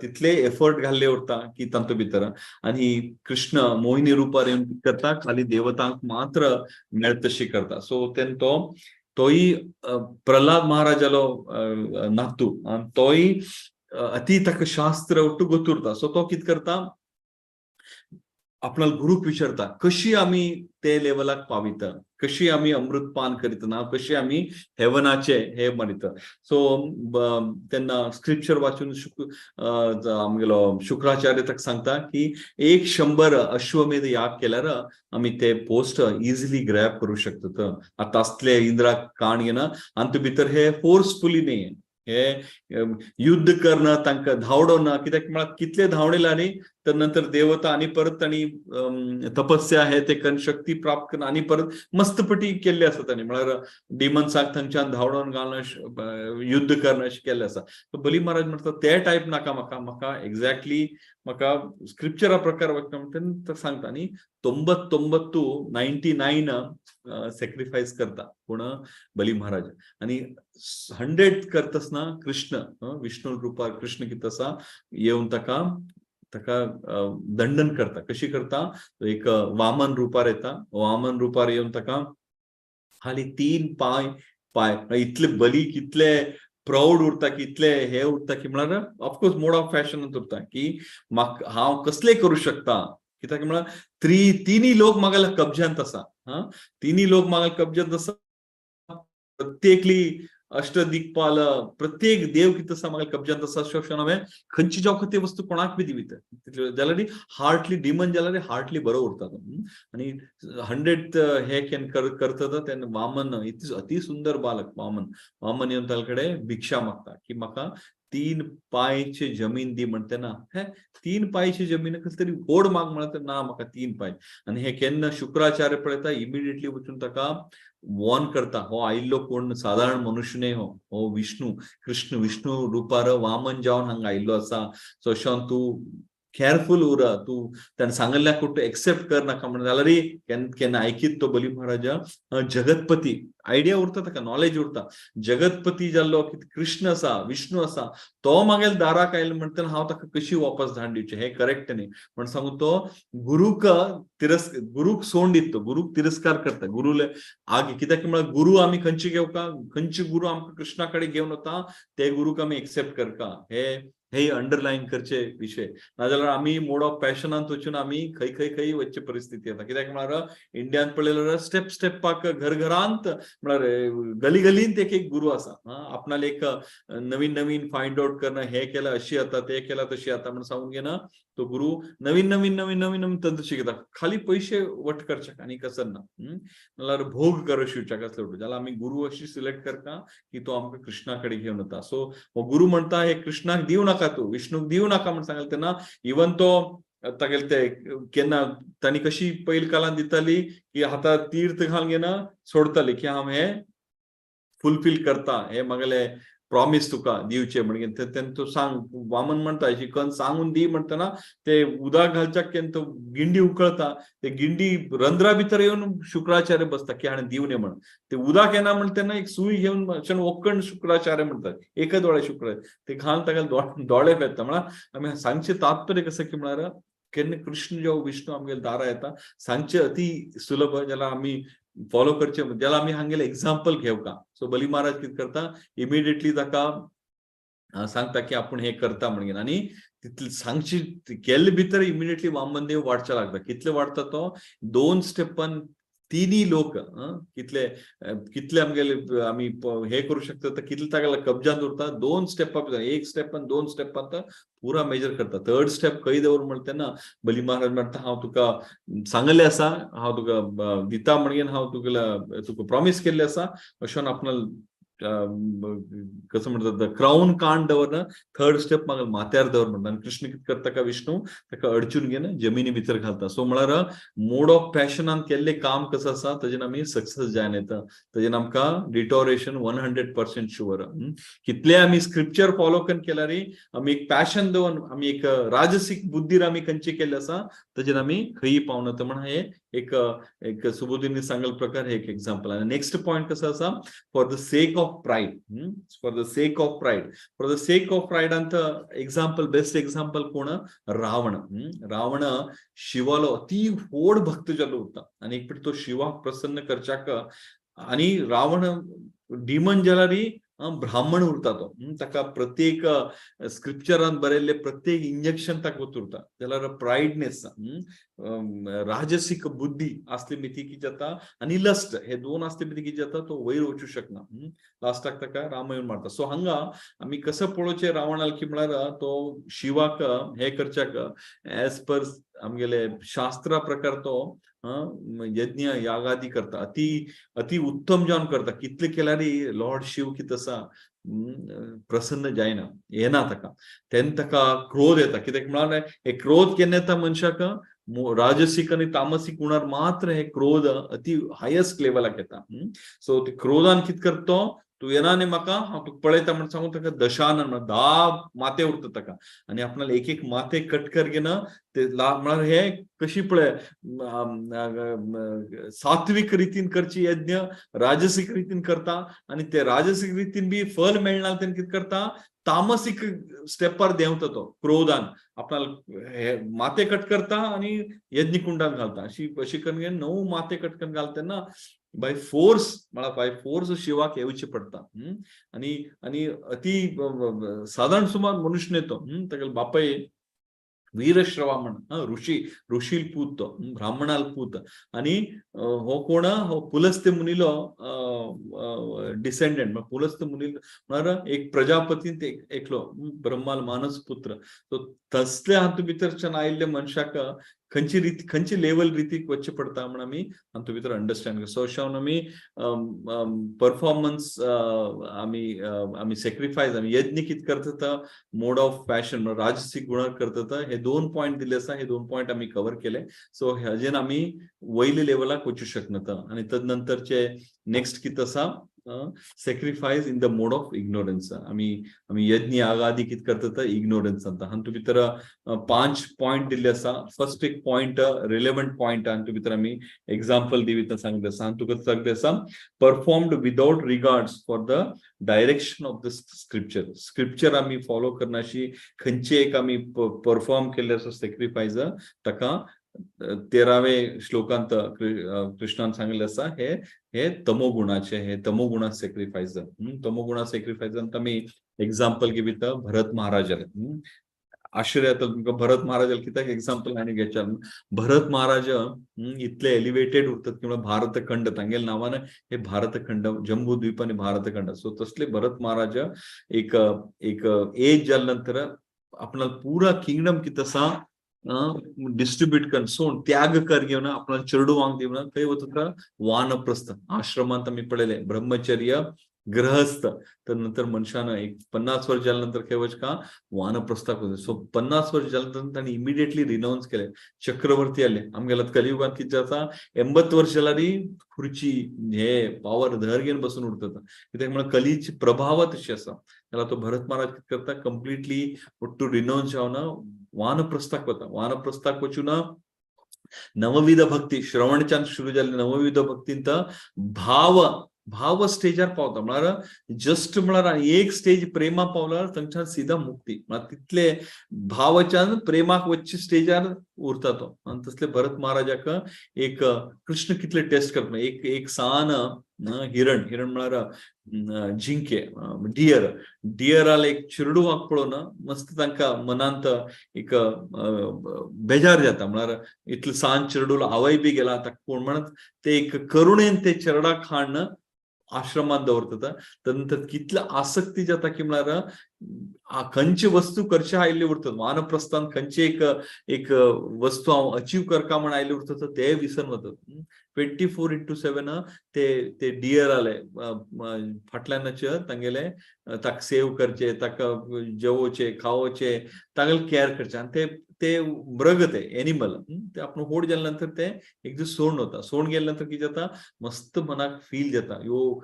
तितले एफर्ट घाल्ले उरता की तांतू भितर आणि कृष्ण मोहिनी रुपार येवन करता, खाली देवतांक मात्र मेळतशी करता. सो तेन्ना तो तोय प्रल्हाद महाराजालो नातू आनी तोय अति ताका शास्त्र ಒಟ್ಟು ಗೊತ್ತಿರ್ता. सो तो कित करता, आपणाल गुरूक विचारता कशी आमी ते लेवलाक पाविता, कशी आमी अमृतपान करीत ना, कशी आमी हेवनाचे हे मारिता. सो तेन्ना स्क्रिप्चर वाचून आमगेलो शुक्राचार्य ताका सांगता की 100 अश्वमेध याग केल्यार आमी ते पोस्ट इजिली ग्रॅब करू शकतात. आतां असले इंद्राक काण घेना आनी तूं भितर हे फोर्सफुली न्ही, हे युद्ध करणं, तांकां धांवडोवना. कित्याक म्हळ्यार कितले धांवडेला न्ही तर नंतर देवता आणि परत तांणी तपस्या हे ते करून शक्ती प्राप्त करून आणि परत मस्तपटी केल्ले आसा तांणी, म्हळ्यार डिमन्साक थंयच्यान धांवडोवन घालून युद्ध करणं अशें केल्लें आसा. बली महाराज म्हणटा ते टायप नाका म्हाका, म्हाका एक्झॅक्टली म्हाका स्क्रिप्चरा प्रकार वचना म्हणटा सांगता. आनी 99 99 सॅक्रिफायस करता कोण, बली महाराज. आनी 100 करतासना कृष्ण, विष्णू रुपार कृष्ण कितें आसा येवन ताका ताका दंडन करता. कशी करता, एक वामन रुपार येता, वामन रुपार येवन ताका खाली 3 पाय पाय इतले बली कितले प्राऊड उरता, कितले हे उरता की म्हळ्यार ऑफकोर्स मोड ऑफ फॅशन उरता की म्हाका हांव कसले करू शकता. कित्याक म्हळ्यार तिनी लोक म्हाका कब्ज्यांत आसा. हा, तिनी लोक म्हाका कब्ज्यांत आसा. प्रत्येकली अष्टदिक्पाल प्रत्येक देव कितें आसा म्हाका कब्ज्यांत आसा. अशें हांवें खंयची जावं ती वस्तू कोणाक बी दिवीत जाल्यार हार्टली डिमन जाल्यार हार्टली बरो उरता. आनी 100 हे केन्ना करता तेन्ना वामन अति सुंदर बालक वामन, वामन येवन ताचे कडेन भिक्षा मागता की म्हाका 3 पांयचे जमीन दी म्हणटा ना, हे 3 पांयची जमीन कसली तरी गोड माग म्हणटा ना म्हाका 3 पांय. आनी हे केन्ना शुक्राचार्य पळयता इमिडिएटली वचून ताका वॉर्न करता, हो आयिल्लो कोण साधारण मनुष्य न्हय, हो हो विष्णू कृष्ण विष्णू रुपार वामन जावन हांगा आयिल्लो आसा. सो अशें तूं केअरफूल उर, तूं ताणें सांगिल्ल्या कुठे एक्सेप्ट कर नाका म्हणून जाल्यार केन्ना केन्ना आयकीत तो बली महाराजा जगतपती आयडिया उरता, ताका नॉलेज उरता. जगतपती जाल्लो कृष्ण आसा विष्णू आसा तो मागेल दाराक आयलो म्हणटना हांव ताका कशी वापस धाड दिवचें, हें करेक्ट न्ही म्हण सांगून तो गुरूक गुरूक सोंड दित, तो गुरूक तिरस्कार करता. गुरुले आगे कित्याक म्हळ्यार गुरू आमी खंयचे घेवका, खंयचे गुरू आमकां कृष्णा कडेन घेवन वता ते गुरूक आमी एक्सेप्ट करका, हे हे अंडरलायन करचे विशय. नाजाल्यार आमी मोड ऑफ पॅशनांत वचून आमी खंय खंय खंय वचचे परिस्थिती येता. कित्याक म्हळ्यार इंडियान पळयल्यार स्टेप स्टेपाक घर घरांत म्हळ्यार गली गलींत एक एक गुरू आसा. आपणाले एक नवीन नवीन फायंड आउट करणं, हे केलं अशी आता ते केलं तशी आता म्हणून सांगून घेणं तो गुरु नवीन नवीन नवीन नवीन नवीन तंत्र शिकता. खाली पैसे वट करचे आनी कसं ना म्हळ्यार भोग करू शिवच्या कसले वट जाल्यार आमी गुरु अशी सिलेक्ट करता की तो आमकां कृष्णा कडेन घेवन वता. सो हो गुरु म्हणटा हे कृष्णाक दिवं नाका, तूं विष्णूक दिवं नाका म्हण सांगलें तेन्ना इवन तो तागेले ते केन्ना तांणी कशी पयल कालान दिताली की हातार तीर्थ घालून घेना सोडताली की हांव हे फुलफील करता, हे म्हागेले प्रॉमिस तुका दिवचे म्हणून तेन्ना तो सांग वामन म्हणटा अशी कन सांगून दी म्हणटना ते उदक घालच्याक केन्ना तो गिंडी उकळता, ते गिंडी रंध्रा भितर येवन शुक्राचार्य बसता की हाणें दिवं न्ही म्हण. ते उदक येना म्हणटा तेन्ना एक सूय घेवन अशें ओकण शुक्राचार्य म्हणटात, एकच दोळे शुक्र ते घालून ताका दोळे पेता. म्हळ्यार आमी सांगचें तात्पर्य कसं की म्हळ्यार केन्ना कृष्ण जेव्हा विष्णू आमगेले दारा येता सांगचें अति सुलभ जाल्यार आमी फॉलो करचे, जाल्यार आमी हांगेले एग्जाम्पल घेवका. सो बली महाराज कितें करता इमिडिएटली ताका सांगता की आपूण हे करता म्हणून आनी तितले सांगची केल्ले भितर इमिडिएटली वामनदेव वाडच्या लागता. कितले वाडटा तो 2 स्टेपान तिन्ही लोक कितले कितले आमगेले आमी हे करू शकता, तर कितले ताका कब्जान दवरता. 2 स्टेप, एक स्टेप आनी 2 स्टेपांत पुरा मेजर करता. थर्ड स्टेप खंय दवर म्हणटा तेन्ना बली महाराज म्हणटा हांव तुका सांगले आसा, हांव तुका दिता म्हणगेन हांव तुका प्रॉमीस केल्ले आसा, अशें आपणाल कसं म्हणतात क्राऊन कान दवरना. थर्ड स्टेप म्हाका माथ्यार दवर म्हणटा. आनी कृष्ण कितें करता का विष्णू ताका अडचून घेवन जमिनी भितर घालता. सो म्हळ्यार मोड ऑफ पॅशनान केल्लें काम कसं आसा ताजेन आमी सक्सेस जायन येता, ताजेन आमकां डिटोरेशन 100% शुअर. कितले आमी स्क्रिप्चर फॉलो करून केल्यार आमी एक पॅशन दवरून आमी एक राजसीक बुद्धीर आमी खंयचे केल्ले आसा ताजेर आमी खंयी पावना. तर म्हण हे एक एक सुबोधिनी सांगल प्रकार हे एक एग्जाम्पल. आनी नेक्स्ट पॉयंट कसो आसा, for the sake of pride. For the sake of pride, for the sake of pride अंत एक्झाम्पल, बेस्ट एक्झाम्पल कोण, रावण. रावण शिवालो अति व्हड भक्त जालो होता आनी एक फावटी तो शिवाक प्रसन्न करच्याक आनी रावण डिमन जाल्यार ब्राह्मण उरता तो. ताका प्रत्येक स्क्रिप्चरान बरयल्ले प्रत्येक इंजेक्शन ताका उरता. जाल्यार प्रायडनेस, राजसीक बुद्धी असली मिती की जाता आनी लस्ट हे दोन असले मिती की जाता तो वयर वचू शकना. लास्टाक ताका राम येवन मारता. सो हांगा आमी कसं पळोवचें रावणाल की म्हळ्यार तो शिवाक हे करच्याक एज पर आमगेले शास्त्रा प्रकार तो यज्ञ यागादी करता, अति अति उत्तम जावन करता. कितले केल्यार लॉर्ड शिव कितें आसा प्रसन्न जायना, येना ताका. तेन्ना ताका क्रोध येता. कित्याक म्हळ्यार हे क्रोध केन्ना येता मनशाक, राजसीक आनी तामसीक गुणार मात्र हे क्रोध अति हायस्ट लेवलाक येता. सो ते क्रोधान कितें करता तो, तूं येना न्ही म्हाका, हांव तुका पळयता म्हण सांगून ताका दशानन म्हळ्यार 10 माथे उरता ताका आनी आपणाले एक एक माथे कट कर घेना ते म्हळ्यार हे कशी पळय सात्वीक रितीन करची यज्ञ राजसीक रितीन करता आनी ते राजसीक रितीन बी फल मेळना तेन्ना कितें करता, तामसीक स्टेपार देंवता तो क्रोधान आपणाक हे माथे कट करता आनी यज्ञकुंडान घालता. अशी अशी करून 9 माथे कट करून घालता तेन्ना बाय फोर्स म्हळ्यार बाय फोर्स शिवाक येवचे पडटा. आनी आनी अति सादारण सुमार मनुष्य न्हय तो. तागेलो बापाय वीरश्रवा म्हण ऋषी, ऋषील पूत तो, ब्राह्मणाल पूत. आनी हो कोण, हो पुलस्त्य मुनीलो डिसेंडंट. पुलस्त्य मुनी म्हळ्यार एक प्रजापतीन एकलो ब्रह्माल मानस पुत्र. सो तसले हातूंत भितरच्यान आयिल्ले मनशाक खंयची रीत, खंयची लेवल रितीक वचचें पडटा म्हण आमी हातूंत भितर अंडरस्टँड करता. सो अशें हांव आमी परफॉर्मन्स आमी आमी सेक्रिफायस आमी यज्ञ कितें करता मोड ऑफ पॅशन राजसीक गुणाक करता. हे 2 पॉयंट दिले आसा, हे 2 पॉयंट आमी कवर केले. सो हाजेन आमी वयले लेवलाक वचूं शकना. आनी तदनंतरचे नेक्स्ट कितें आसा, sacrifice in the mode of ignorance. आमी आमी यज्ञ यागादी कितें करता इग्नोरन्स जाता. हातूंत भितर 5 पॉयंट दिल्ले आसा. फर्स्ट एक पॉयंट रिलेवंट पॉयंट हातूंत भितर आमी एग्जाम्पल दिवता सांगले आसा. हातूंत सांगले आसा performed without regards for the direction of the scripture. Scripture आमी फॉलो करनाशी खंयचे एक आमी परफॉर्म केल्ले आसा सेक्रिफायस ताका 13वे श्लोकांत कृष्णान सांगले आसा हे हे तमोगुणाचे, हे तमोगुणा सेक्रिफायस. तमोगुणा सेक्रिफायसान आमी एग्जाम्पल घेता भरत महाराजाले. आश्चर्य येता तुमकां भरत महाराजाले कित्याक एग्जाम्पल आनी घेतल्या. भरत महाराज इतले एलिवेटेड उरतात किंवा भारतखंड तांगेल्या नांवान हे भारतखंड, जम्बू द्वीप आनी भारतखंड. सो तसले भरत महाराज एक एक एज जाल्या नंतर आपणाक पुरा किंगडम कितें आसा डिस्ट्रीब्यूट कर सोड त्याग कर घेवन आपणाक चेडवांक दिवन खंय वता वानप्रस्थ आश्रमांत आमी पळयलें ब्रह्मचर्य गृहस्थ. तर नंतर मनशान एक 50 वर्ष जाल्या नंतर खंय वच का वानप्रस्थाक वच. सो 50 वर्ष जाल्या नंतर तांणी इमिडिएटली रिनाउन्स केले, चक्रवर्ती आले. आमगेल्या कलियुगांत कितें जाता 80 वर्ष जाल्यार खुर्ची हे पावर धर घेवन बसून उरता. कित्याक म्हळ्यार कलीची प्रभाव तशी आसा. जाल्यार तो भरत महाराज कितें करता कंप्लिटली टू रिनाउन्स जावन वानप्रस्थाक वता. वानप्रस्थाक वचून नवविध भक्ती श्रवणच्यान सुरू जाल्ले नवविध भक्तींत भाव भाव स्टेजार पावता. म्हळ्यार जस्ट म्हळ्यार एक स्टेज प्रेमा पावल्यार थंयच्यान सीधा मुक्ती. म्हळ्यार तितले भावाच्यान प्रेमाक वचचे स्टेजार उरता तो. आनी तसले भरत महाराजाक एक कृष्ण कितले टेस्ट करता. एक एक सान हिरण, हिरण म्हळ्यार जिंके डियर डियराल एक चिरडुवाक पळोवन मस्त तांकां मनांत एक बेजार जाता, म्हळ्यार इतलें सान चिरडूल आवय बी गेला ताका कोण म्हणत ते एक करुणेन ते चेरडाक हाडून आश्रमांत दवरतात. नंतर कितले आसक्ती जाता की म्हळ्यार खंयची वस्तू करचे आयिल्ली उरतात, वानप्रस्थान खंयची एक एक वस्तू हांव अचीव करका म्हण आयिल्ली उरतात ते विसरून वतात. 24x7 ते ते डियर आले फाटल्यानच तांगेले ताका सेव करचे, ताका जेवोवचे खावोवचे, तांगेले केअर करचे. आनी ते ते मृग ते एनिमल ते आपण होड जाल्या नंतर ते एक दीस सोडून वता. सोडून गेल्या नंतर कितें जाता, मस्त मनाक फील जाता, यो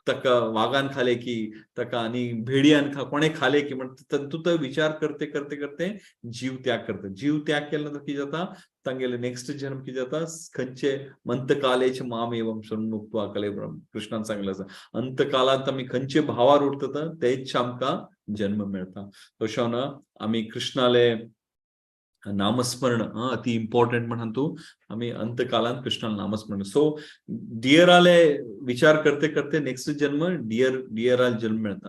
ताका वागान खाले की ताका आनी भेडियान कोणे खाले की म्हण तातूंत विचार करते करते करते जीव त्याग करता. जीव त्याग केल्या नंतर कितें जाता, तांगेले नेक्स्ट जन्म कितें जाता, खंयचे अंतकालेच माम एवं शृणुक्त्वा कलेवरम कृष्णान सांगलें आसा, अंतकालांत आमी खंयचे भावार उरतात तेच आमकां जन्म मेळटा. तशें आमी कृष्णाले नामस्मरण अति इम्पॉर्टंट म्हणून तू आमी अंतकालांत कृष्णाला नामस्मरण. सो डियराले विचार करते करते नेक्स्ट जन्म डियराल जन्म मेळटा.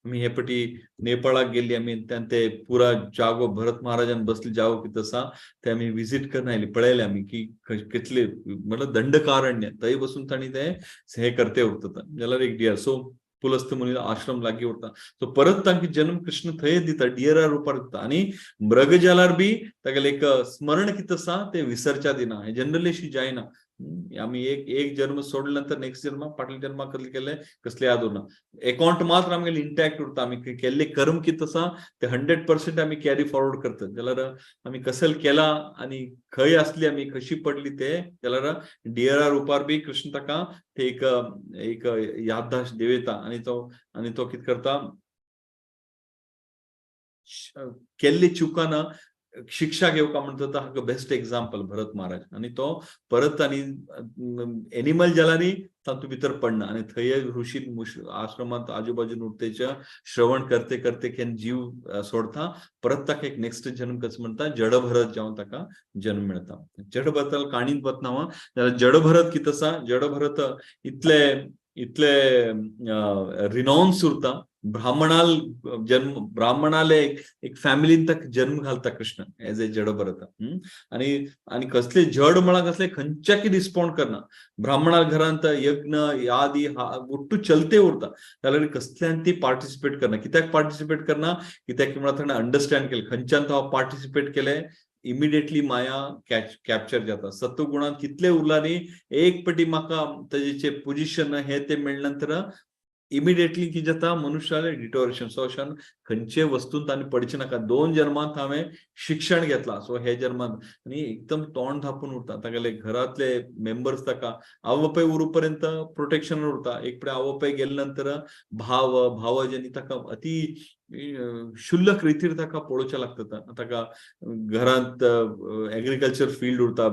आमी हे पटी नेपाळाक गेल्ली आमी, ते पुरा जागो भरत महाराजान बसले जागो कितें आसा ते आमी विजीट करून आयली, पळयले आमी की कितले म्हटल्यार दंडकारण्य थंय बसून तांणी ते हे करते उरतात जाल्यार एक डियर. सो पुलस्त मुनी आश्रम लागीं उरता. सो परत तांकां जन्म कृष्ण थंय दिता, डियरा रुपार दिता. आनी मृग जाल्यार बी तागेलें एक स्मरण कितें आसा तें विसरच्या दिना, हें जनरली अशी जायना. आमी एक एक जन्म सोडले नंतर नेक्स्ट जन्माक फाटल्या जन्माक कसलें केलें कसलें याद उरना. एकाउंट मात्र आमगेलें इंटॅक्ट उरता, आमी केल्ले कर्म कितें आसा ते 100% आमी कॅरी फॉरवर्ड करतात. जाल्यार आमी कसल केला आनी खंय आसली आमी कशी पडली ते जाल्यार डियरा रुपार बी कृष्ण ताका ते एक एक याददाश्त देवयता. आनी तो कितें करता, केल्ले चुकान शिक्षा घेवका म्हणटा तो हाका बेस्ट एग्जाम्पल भरत महाराज. आनी तो परत आनी एनिमल जाल्यारय तातूंत भितर पडना आनी थंय ऋषी आश्रमांत आजूबाजून उरतेच्या श्रवण करते करते केन्ना जीव सोडता, परत ताका एक नेक्स्ट जन्म कसो म्हणटा जडभरत जावन ताका जन्म मेळटा. जडभरताल काणींत वतना हांव जाल्यार जडभरत कितें आसा, जडभरत इतले इतले रिनॉन्स उरता, ब्राह्मणाल जन्म ब्राह्मणाले एक फॅमिलीन ताका जन्म घालता कृष्ण एज ए जडभरत. आनी आनी कसले जड म्हळ्यार कसले खंयच्याकय रिस्पॉन्ड करना, ब्राह्मणा घरांत यज्ञ यादी ఒట్టు चलते उरता जाल्यार कसल्यान ती पार्टिसिपेट करना. कित्याक पार्टिसिपेट करना, कित्याक म्हळ्यार ताणें अंडरस्टँड केलें खंयच्यान तो पार्टिसिपेट केलें इमिडिएटली माया कॅप्चर जाता. सत्वगुणांत कितले उरला न्ही एक पटी म्हाका ताजेचे पोजिशन हे ते मेळ्ळे नंतर इमिडिएटली कितें जाता मनुष्याले डिटोरेशन. सो अशान खंयचे वस्तून ताणें पडचें नाका. 2 जन्मांत हांवें शिक्षण घेतलां, सो हे जन्मांत आनी एकदम तोंड धापून उरता. तागेले घरांतले मेंबर्स ताका आवय बापाय उरूपर्यंत प्रोटेक्शन उरता, एक पडे आवय बापाय गेले नंतर भाव भावजनी ताका अति क्षुल्लक रितीर ताका पळोवचें लागता. ताका घरांत एग्रीकल्चर फील्ड उरता,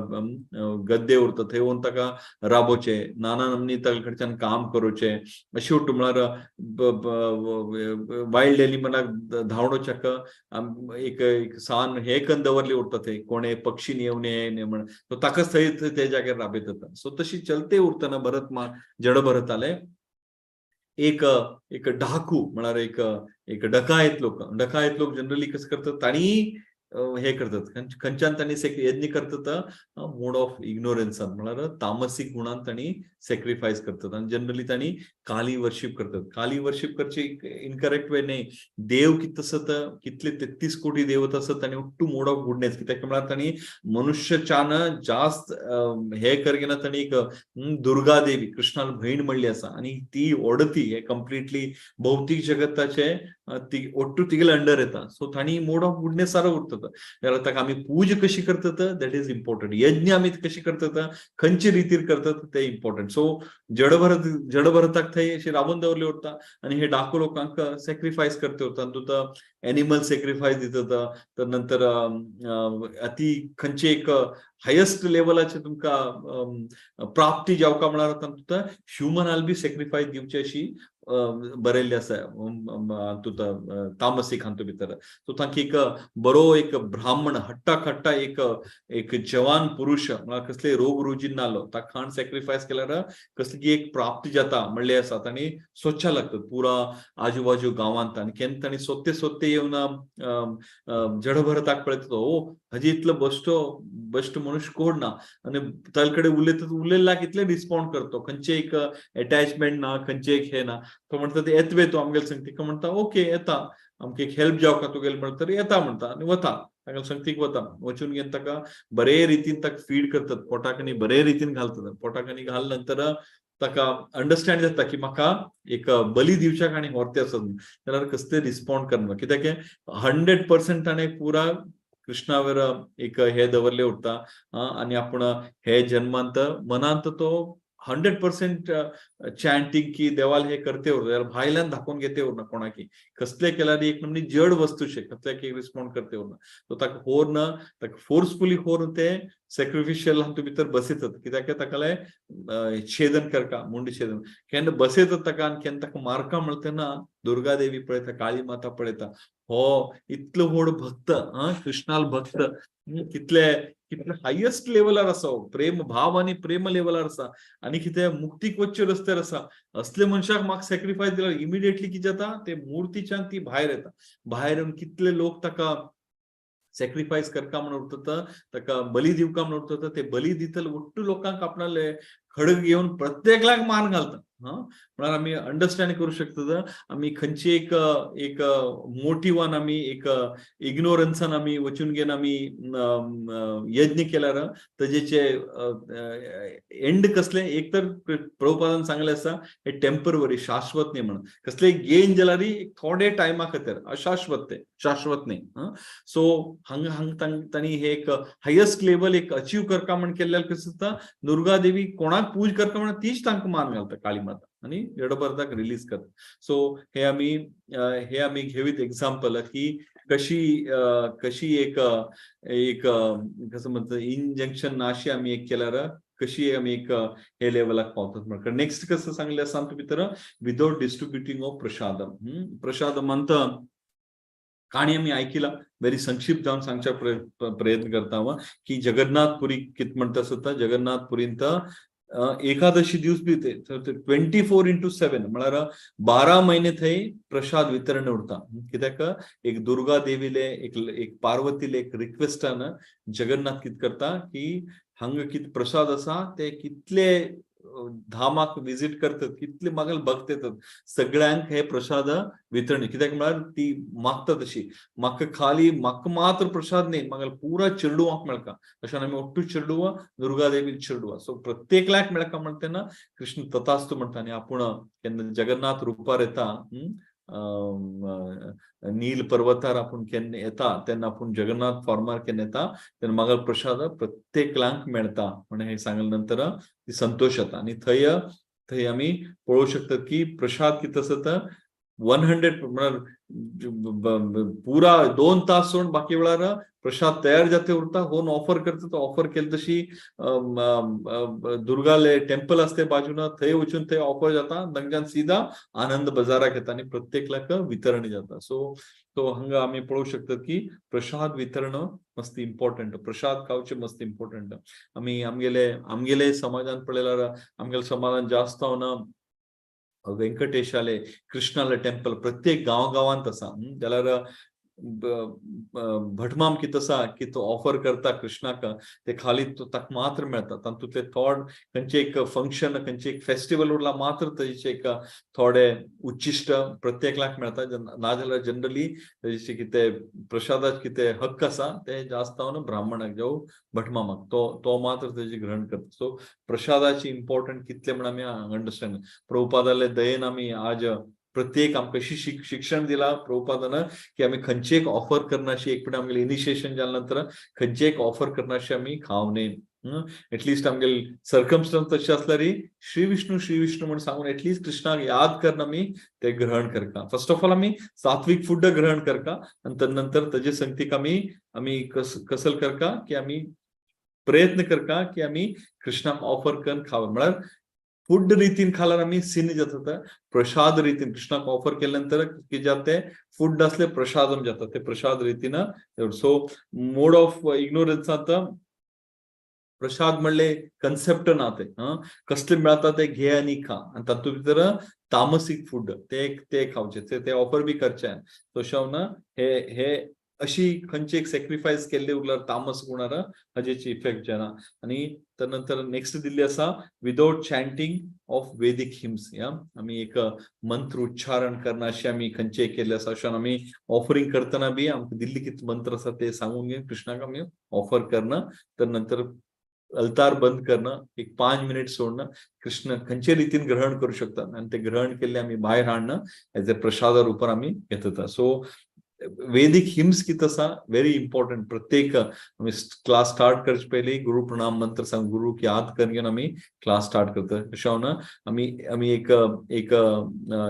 गद्दे उरता, थंय वचून ताका राबोवचें, नाना नमनी ताका कडच्यान काम करोवचें. अशें उरता म्हळ्यार वायल्ड एनिमलाक धांवडोवच्याक एक एक सान हे कन्न दवरली उरता, थंय कोणे पक्षी येवन हे म्हण सो ताकाच थंय ते जाग्यार राबयतात. सो तशी चलते उरतना भरत जडभरताले एक एक डाकू म्हळ्यार एक एक डकायत लोक, डकायत लोक जनरली कसं करतात तांणी हे करतात खंयच्यान तांणी यज्ञ करतात मोड ऑफ इग्नोरन्सान म्हळ्यार तामसिक गुणान तांणी सेक्रिफायस करतात. आनी जनरली तांणी काली वर्शिप करतात. काली वर्शिप करची इनकरेक्ट वे न्ही, देव कितें आसत कितले 33 कोटी देवता आसत तांणी टू मोड ऑफ गुडनेस, कित्याक म्हळ्यार तांणी मनुष्यच्यान जास्त हे करगिना तांणी एक दुर्गा देवी कृष्णाल भयण म्हणली आसा आनी ती ओडती हे कंप्लिटली भौतीक जगताचे ती ओट्टू तिगेले अंडर येता. सो तांणी मोड ऑफ गुडनेस सारो उरता. जाल्यार ताका आमी पूजा कशी करतात that is important, यज्ञ आमी कशी करतात खंयचे रितीर करतात ते इम्पॉर्टंट. सो जडभरत जडभरताक थंय अशें राबोवन दवरले उरता आनी हे डाकू लोकांक सेक्रिफायस करते उरता. तुका एनिमल सेक्रिफायस दिता, तर नंतर अति खंयचे एक हायस्ट लेवलाचे तुमकां प्राप्ती जावका म्हळ्यार तुका ह्युमनाल बी सेक्रिफायस दिवची अशी बरयल्लें आसा हातूंत तामसीक हातूंत भितर. सो तांकां एक बरो एक ब्राह्मण हट्टा खट्टा एक एक जवान पुरुष म्हळ्यार कसले रोग रोजीन नालो ताका खाण सॅक्रिफायस केल्यार कसली एक प्राप्ती जाता म्हणले आसा. तांणी सोदच्या लागतात पुरा आजू बाजू गांवांत आनी केन्ना तांणी सोदते सोदते येवन जडभरताक पळयता, ओ हजे इतलो बश्टो बश्ट मनुष्य कोण ना. आनी ताजे कडेन उलयता उलयल्याक इतले रिस्पॉन्ड करतो, खंयचे एक एटॅचमेंट ना, खंयचे एक हे ना. तो म्हणटा ते येतवे तूं आमगेले संगतीक, म्हणटा ओके येता, आमकां एक हेल्प जावका तुगेले म्हणटा तरी येता म्हणटा आनी वता ताका संगतीक वता. वचून घेवन ताका बरे रितीन ताका फीड करतात, पोटाक आनी बरे रितीन घालतात. पोटाक आनी घाल नंतर ताका अंडरस्टँड जाता की म्हाका एक बली दिवच्याक आनी व्हरते आसत जाल्यार कसले रिस्पॉन्ड करना, कित्याक 100% ताणें पुरा कृष्णावर एक हे दवरले उरता आनी आपूण हे जन्मांत मनांत तो 100% चॅन्टिंग की देवाल हे करते उरता, जाल्यार भायल्यान दाखोवन घेते उरना कोणाकी, कसले केल्यार एक म्हणजे जड वस्तूशे कसल्याक एक रिस्पॉन्ड करते उरना. सो ताका होर ना, ताका फोर्सफुली होर ते सॅक्रिफिशियल हातूंत भितर बसयतात, कित्याक ताका छेदन करका, मुंडी छेदन केन्ना बसयतात ताका आनी केन्ना ताका मारका म्हणटा तेन्ना दुर्गा देवी पळयता, काळी माता पळयता, हो इतलो व्हड भक्त, कृष्णाल भक्त, कितले कितले हायेस्ट लेवलार आसा, प्रेम भाव आनी प्रेम लेवलार आसा आनी कितें मुक्तीक वचचे रस्त्यार आसा. असले मनशाक म्हाका सॅक्रिफायस दिल्यार इमिडिएटली कितें जाता, ते मुर्तीच्यान ती भायर येता. भायर येवन कितले लोक ताका सॅक्रिफायस करका म्हण उरता, ताका बली दिवका म्हण उरता, ते बली दितले ఒట్టు लोकांक आपणाले खडग घेवन प्रत्येकलाक मान घालता. म्हळ्यार आमी अंडरस्टँड करूं शकता आमी खंयची एक एक मोटिवान आमी एक इग्नोरन्सान आमी वचून घेवन आमी यज्ञ केल्यार ताजेचे एंड कसले, एक तर प्रभुपादान सांगलें आसा हे टेम्पररी, शाश्वत न्ही म्हणून. कसले गेन जाल्यार थोडे टायमा खातीर, अशाश्वत, ते शाश्वत न्ही. सो हांगा हांगा तांणी हे एक हायेस्ट लेवल एक अचीव करका म्हण केल्ल्यान कशें जाता, दुर्गा देवी कोणाक पूज करका म्हण तीच तांकां मान घालता काळी माता आनी जडभरताक रिलीज करता. सो हे आमी घेवीत एग्जाम्पल की कशी कशी एक एक कसं म्हणतात इंजंक्शन अशी आमी एक केल्यार कशी आमी एक हे लेवलाक पावतात म्हणटा. नेक्स्ट कसं सांगलें आसा आमकां भितर विदाउट डिस्ट्रिब्युटींग ऑफ प्रसादम. प्रसादम अंत काणी आमी आयकिला, वेरी संक्षिप्त जावन सांगच्या प्रयत्न करता हांव की जगन्नाथपुरी कित म्हणटा आसता, जगन्नाथपुरींत एकादशी दिवस बी ते 24/7 म्हळ्यार 12 महिने थंय प्रसाद वितरण उरता. कित्याक एक दुर्गा देवीले एक एक पार्वतीले एक रिक्वेस्टान जगन्नाथ कित करता की हांगा कित प्रसाद आसा ते कितले धामाक विजीट करतात, कितले मागीर भक्त येतात, सगळ्यांक हे प्रसाद वितरण. कित्याक म्हळ्यार ती मागता तशी म्हाका खाली म्हाका मात्र प्रसाद न्ही, म्हाका पुरा चेडवांक मेळका, अशें आमी ఒట్టు चेडवा दुर्गा देवी चेडवा, सो प्रत्येकल्याक मेळका म्हणटा तेन्ना कृष्ण तथास्तु म्हणटा. आनी आपूण केन्ना जगन्नाथ रुपार येता, नील पर्वतार आपूण केन्ना येता तेन्ना आपूण जगन्नाथ फॉर्मार केन्ना येता तेन्ना म्हाका प्रसाद प्रत्येकल्यांक मेळटा म्हण हे सांगले नंतर ती संतोश जाता. आनी थंय थंय आमी पळोवंक शकतात की प्रसाद कितें आसा 100 म्हळ्यार पुरा 2 तास सोडून बाकी वेळार प्रसाद तयार जाते उरता. होन ऑफर करता, तो ऑफर केले तशी दुर्गाले टेम्पल असते बाजून थंय वचून थंय ऑफर जाता, थंयच्यान सीधा आनंद बाजाराक येता आनी प्रत्येकल्याक वितरण जाता. सो तो हांगा आमी पळोवंक शकतात की प्रसाद वितरण मस्त इम्पॉर्टंट, प्रसाद खावचे मस्त इम्पॉर्टंट. आमी आमगेले आमगेले समाजान पळयल्यार आमगेले समाजान जास्त जावन व्यंकटेशाले कृष्णाले टेम्पल प्रत्येक गांव गांवांत आसा. जाल्यार भटमाम कित आसा की तो ऑफर करता कृष्णाक, ते खाली तो ताका मात्र मेळटा. तातूंतले थोड खंयचे एक फंक्शन खंयचे एक फेस्टिवल उरला मात्र ताजेचे एक थोडे उच्चिश्ट प्रत्येकल्याक मेळटा, नाजाल्यार जनरली ताजेचे कितें प्रसादाचे कितें हक्क आसा ते जास्त जावन ब्राह्मणाक जावं भटमामाक तो तो मात्र ताजे ग्रहण करता. सो प्रसादाची इम्पॉर्टंट कितले म्हण आमी अंडरस्टँड. प्रभुपादाले दयेन आमी आज प्रत्येक आमकां अशी शिक्षण दिला प्रभुपादान की आमी खंयचे एक ऑफर करनाशी, एक पण आमगेले इनिशिएशन जाल्या नंतर खंयचे एक ऑफर करनाशी आमी खावं न्ही. एटलिस्ट आमगेले सर्कमस्टन्स तशें आसल्यार श्री विष्णू श्री विष्णू म्हण सांगून एटलिस्ट कृष्णाक याद करून आमी ते ग्रहण करता. फर्स्ट ऑफ ऑल आमी सात्विक फूड ग्रहण करता आनी तदनंतर ताजे संगतीक आमी आमी कसल करता की आमी प्रयत्न करता की आमी कृष्णाक ऑफर करून खावं. म्हळ्यार फूड रीतीन खाल्यार आमी सिन जाता. प्रसाद रीतीन कृष्णाक ऑफर केले नंतर कितें जाता, ते फूड असले प्रसादम जाता, ते प्रसाद रीतीन. सो मोड ऑफ इग्नोरन्सांत प्रसाद म्हणले कन्सेप्ट ना, ते कसले मेळता ते घे आनी खा, आनी तातूंत भितर तामसीक फूड ते ते खावचे, ते ते ऑफर बी करचे. तशें ना, हे हे अशी खंयची एक सॅक्रिफायस केल्ले उरल्यार तामस गुणार हाजेची इफेक्ट जायना. आनी तर नंतर नेक्स्ट दिल्ली आसा without chanting of Vedic hymns. या आमी एक मंत्र उच्चारण करना अशें आमी खंयचे केल्ले आसा, अशें आमी ऑफरिंग करतना बी आमकां दिल्ली कितें मंत्र आसा ते सांगून घेवन कृष्णाक आमी ऑफर करणं. तर नंतर अल्तार बंद करणं, एक 5 मिनिट सोडणं, कृष्ण खंयचे रितीन ग्रहण करू शकतात आणि ते ग्रहण केल्ले आमी भायर हाडणं एज ए प्रसादा रुपार आमी घेतता. सो वेदिक हिम्स कितें आसा व्हेरी इम्पॉर्टंट. प्रत्येक आमी क्लास स्टार्ट करचे पयलीं गुरु प्रणाम मंत्र सांग, गुरुक याद करून घेवन आमी क्लास स्टार्ट करता. अशें ना, आमी आमी एक एक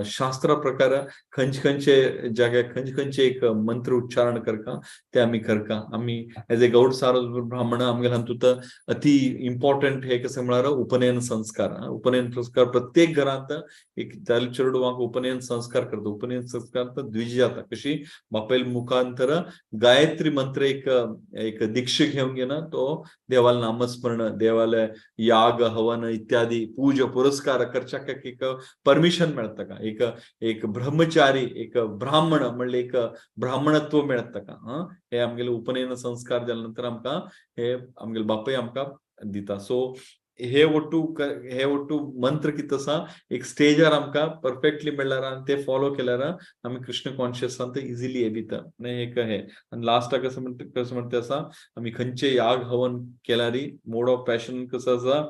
शास्त्रा प्रकार खंयचे खंयचे जाग्यार खंयचे खंयचे एक मंत्र उच्चारण करता ते आमी करता. आमी एज ए गौड सारस्वत ब्राह्मण आमगेले हातूंत अति इम्पॉर्टंट हे कसं म्हळ्यार उपनयन संस्कार. उपनयन संस्कार प्रत्येक घरांत एक जाल चेडवांक उपनयन संस्कार करता. उपनयन संस्कार तर द्विज जाता, कशी बापायल मुखांतर गायत्री मंत्र एक एक दीक्षा घेवन घेना तो देवाला नामस्मरण, देवाला याग हवन इत्यादी पूजा पुरस्कार करच्याक एक परमिशन मेळता का, एक एक ब्रह्मचारी एक ब्राह्मण म्हणले एक ब्राह्मणत्व मेळता का. हे आमगेले उपनयन संस्कार जाल्या नंतर आमकां हे आमगेले बापूय आमकां दिता. सो हे ಒಟ್ಟು हे ಒಟ್ಟು मंत्र कितें आसा एक स्टेजार आमकां परफेक्टली मेळ्ळ्यार आनी ते फॉलो केल्यार आमी कृष्ण कॉन्शियसांत इजिली येता. एक हे आनी लास्टाक कसं म्हणटा आसा, आमी खंयचे याग हवन केल्यार मोड ऑफ पॅशन कसो आसा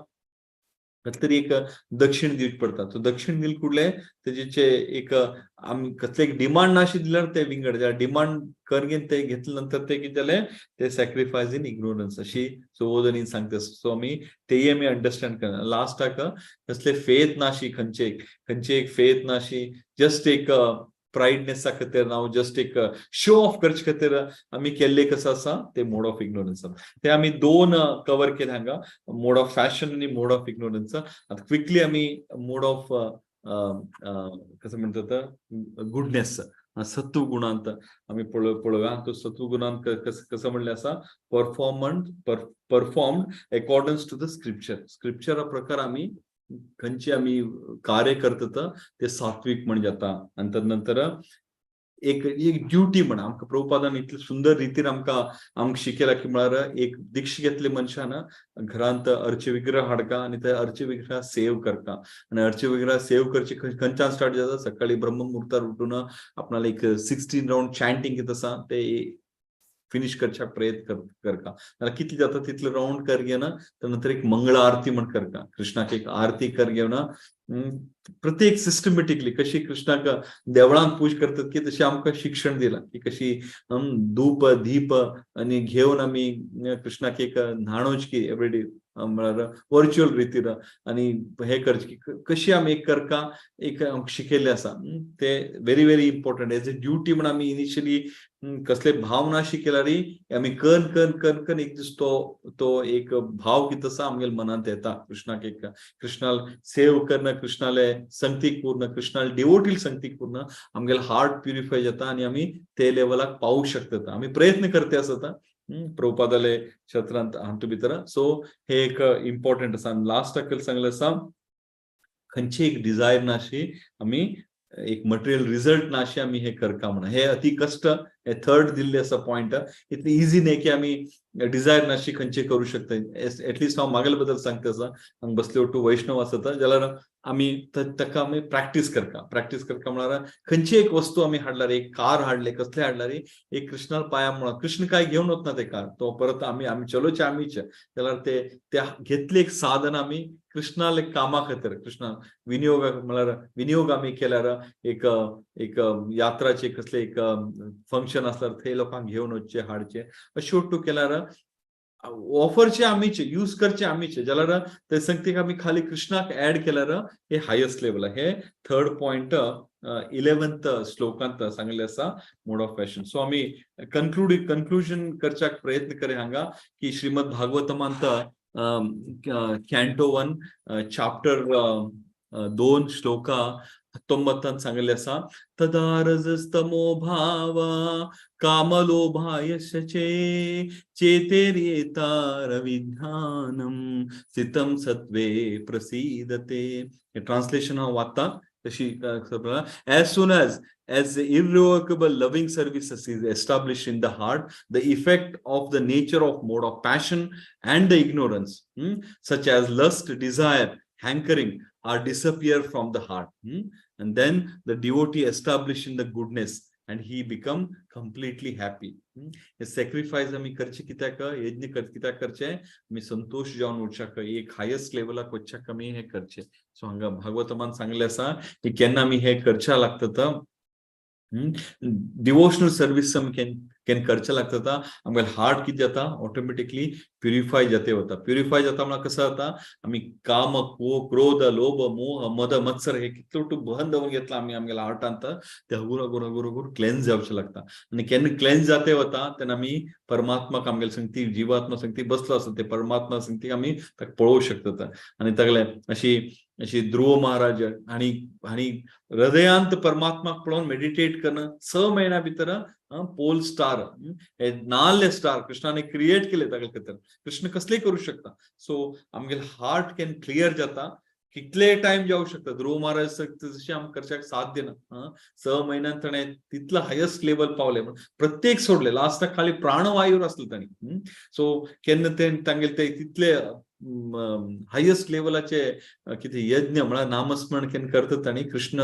तरी एक दक्षिण दिवची पडटा. तो दक्षिण दिल कुडले तेजेचे एक आमी कसले एक डिमांड नाशी दिल्यार ते विंगड, जाल्यार डिमांड करून ते घेतले नंतर ते कितें जालें ते सॅक्रिफायस इन इग्नोरन्स अशी सुबोधनीन सांगता. सो आमी तेय आमी अंडरस्टँड करना. लास्टाक कसले फेथ नाशी, खंयचे खंयचे एक फेथ नाशी, जस्ट एक प्राइडनेसा खातीर ना जस्ट एक शो ऑफ करचे खातीर आमी केल्ले कसं आसा ते मोड ऑफ इग्नोरन्स. ते आमी दोन कवर केले हांगा, मोड ऑफ फॅशन आनी मोड ऑफ इग्नोरन्स. आतां क्विकली आमी मोड ऑफ कसं म्हणतात गुडनेस, सत्व गुणांत आमी पळोवया. तो सत्व गुणांत कसं म्हणलें आसा, performed accordance to the scripture. स्क्रिप्चरा प्रकार आमी खंयचे आमी कार्य करतात ते सात्विक म्हण जाता. आनी तदनंतर एक एक ड्युटी म्हणा, आमकां प्रभुपादान इतले सुंदर रितीन आमकां आमकां शिकयला की म्हळ्यार एक दीक्षा घेतले मनशान घरांत अर्चे विग्रह हाडका आनी ते अर्चे विग्रह सेव करता. आनी अर्चे विग्रह सेव करचे खंयच्यान स्टार्ट जाता, सकाळी ब्रह्म मुहूर्तार उठून आपणाले एक 16 राउंड चॅन्टिंग कितें आसा ते फिनिश करच्याक प्रयत्न करका. जाल्यार कितले जाता तितले राउंड कर घेवन तर नंतर एक मंगळ आरती म्हण करका, कृष्णाक एक आरती कर घेवन प्रत्येक सिस्टमॅटिकली कशी कृष्णाक देवळांत पूज करतात की तशी आमकां शिक्षण दिलां की कशी धूप दीप आनी घेवन आमी कृष्णाक एक न्हाणोवचें की एवरीडे म्हळ्यार वर्च्युअल रितीन आनी हे करचें की कशी आमी एक करका एक शिकयल्लें आसा. ते very very important as a duty म्हण आमी इनिशियली कसले भाव ना शिकयल्यार आमी कन कन कन कन एक दीस तो तो एक भाव कितें आसा आमगेले मनांत येता. कृष्णाक एक कृष्णाल सेव करणं, कृष्णाले संगतीक पूर्ण, कृष्णाले डिवोटील संगतीक पूर्ण आमगेले हार्ट प्युरिफाय जाता आनी आमी ते लेवलाक पावूंक शकतात. आमी प्रयत्न करते आसता प्रभुपादाले क्षेत्रांत हातूंत भितर. सो हे एक इम्पॉर्टंट आसा. आनी लास्टाक सांगलें आसा, खंयची एक डिजायर नाशी आमी एक मटेरियल रिजल्ट नाशी आमी हे करका म्हणून हे अति कश्ट हे थर्ड दिल्ले आसा पॉयंट. इतले इजी न्ही की आमी डिजायर नाशी खंयचे करू शकता. एटलिस्ट हांव मागेले बद्दल सांगता आसा, हांगा बसले ओटू वैष्णव आसता जाल्यार आमी ताका आमी प्रॅक्टीस करता. प्रॅक्टीस करता म्हळ्यार खंयची एक वस्तू आमी हाडल्यार, एक कार हाडले, कसले हाडल्यार एक कृष्णाल पांया म्हणून कृष्ण काय घेवन वतना ते कार तो परत आमी आमी चलोवचे आमीच, जाल्यार ते ते घेतले एक साधन आमी कृष्णाले कामा खातीर, कृष्णा विनियोग म्हळ्यार विनियोग आमी केल्यार एक एक यात्राचे कसले एक फंक्शन आसल्यार थंय लोकांक घेवन वचचे हाडचे अशें ओट्टू केल्यार ऑफरचे आमीचे, यूज करचे आमीचे, जाल्यार ते संगतीक आमी खाली कृष्णाक ऍड केल्यार हे हायस्ट लेवल. हे थर्ड पॉयंट 11th श्लोकांत सांगले आसा मोड ऑफ पॅशन. सो आमी कन्क्लूजन करच्याक प्रयत्न करे हांगा की श्रीमद भागवतमांत कॅन्टो 1 चाप्टर 2 श्लोका 19 सांगिल्लें आसा. तदा रजस्तमो भाव कामलोभायशचे चेतेर्येतारविज्ञानम स्थितं सत्वे प्रसीदते. हे ट्रान्सलेशन हांव वाचता तशी. As soon as the irrevocable loving services is established in the heart, the effect of the nature of mode of passion and the ignorance, such as lust, desire, hankering, are disappear from the heart. And then the devotee established in the goodness and he become completely happy. Hey sacrifice आमी करचे कित्याक, यज्ञ कित्याक करचे, आमी संतोष जावन उरच्याक, एक highest लेवलाक वचच्याक आमी हे करचे. सो हांगा भागवतमान सांगले आसा की केन्ना आमी हे करच्या लागता, डिवोशनल सर्वीस आमी केन्ना करच्या लागता, आमगे हार्ट कितें जाता, ऑटोमॅटिकली प्युरिफाय जाते वता. प्युरिफाय जाता म्हळ्यार कसो जाता, आमी काम, क्रोध, लोभ, मोह, मद, मत्सर हे कितलो टू बहन दवरून घेतला आमी आमगेल्या हार्टांत, ते हगूर हगूर हगूर हगूर क्लेन्स जावचें लागता. आनी केन्ना क्लेन्स जाते वता तेन्ना आमी परमात्माक आमगेले संगती, जिवात्मा संगती बसलो आसा ते परमात्मा संगती आमी ताका पळोवंक शकता. आनी तागले अशी अशी ध्रुव महाराज आनी आनी हृदयांत परमात्माक पळोवन मेडिटेट करणं 6 म्हयन्या भितर पोल स्टार हे नाल्ले स्टार कृष्णाने क्रिएट केले ताका खातीर. कृष्ण कसलेय करू शकता. सो आमगेले हार्ट can clear जाता, कितले टायम जावं शकता. ध्रुव महाराज तशें आमकां करच्याक साथ दिना. 6 म्हयन्यान ताणें तितलो हायस्ट लेवल पावले, प्रत्येक सोडले, लास्टाक खाली प्राणवायूर आसले ताणी. सो केन्ना ते तांगेले ते तितले हायस्ट लेवलाचे कितें यज्ञ म्हळ्यार नामस्मरण केन्ना करता ताणी, कृष्ण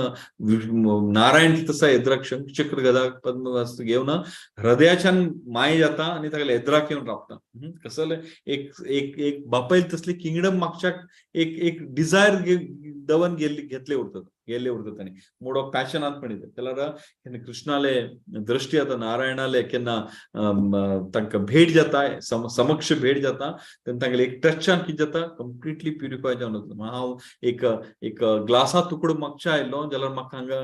नारायण तसा एद्राक चक्र गदा पद्म घेवन हृदयाच्यान माय जाता आनी तागेले एद्राक येवन रावता. कसले एक एक एक बापायल तसली किंगडम मागच्याक एक एक डिजायर दवन घेतले उरतात, गेल्ले उरतात ताणी मोड ऑफ पॅशनात पण येता. त्याला केन्ना कृष्णाले दृष्टी जाता, नारायणाले केन्ना तांकां भेट जाता, समक्ष भेट जाता, तेन्ना तांगेले एक टचान कितें जाता, कंप्लिटली प्युरिफाय जावन वता. हांव एक एक ग्लासा तुकडो मागच्या आयलो जाल्यार म्हाका हांगा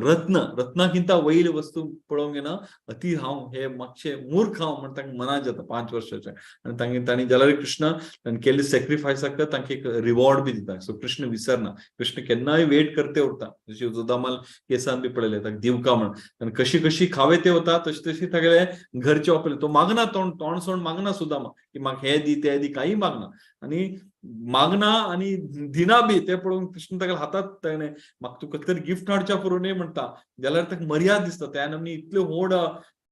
रत्न रत्नाकिंता वयली वस्तू पळोवंक येना, अती हांव हे मातशे मूर्ख हांव म्हण तांकां मनात जाता 5 वर्साचे. आनी तांगे तांणी जाल्यार कृष्ण तांणी केल्ले सेक्रिफायसाक तांकां एक रिवॉर्ड बी दिता. सो कृष्ण विसरना, कृष्ण केन्नाय वेट करते उरता. जशी सुदामाल केसान बी पळयले ताका दिवका म्हण, आनी कशी कशी खावे ते वता तशी तशी तागेले घरचे वापरले. तो मागना, तोंड तोंड सोड मागना सुदामा की म्हाका हे दी ते दी, काही मागना. आनी मागना आनी दिना बी ते पळोवन कृष्ण तागेल्या हातात ताणें म्हाका तूं कसलें तरी गिफ्ट हाडच्या पुरो न्हय म्हणटा, जाल्यार ताका मर्याद दिसता. त्या आनी इतले व्हड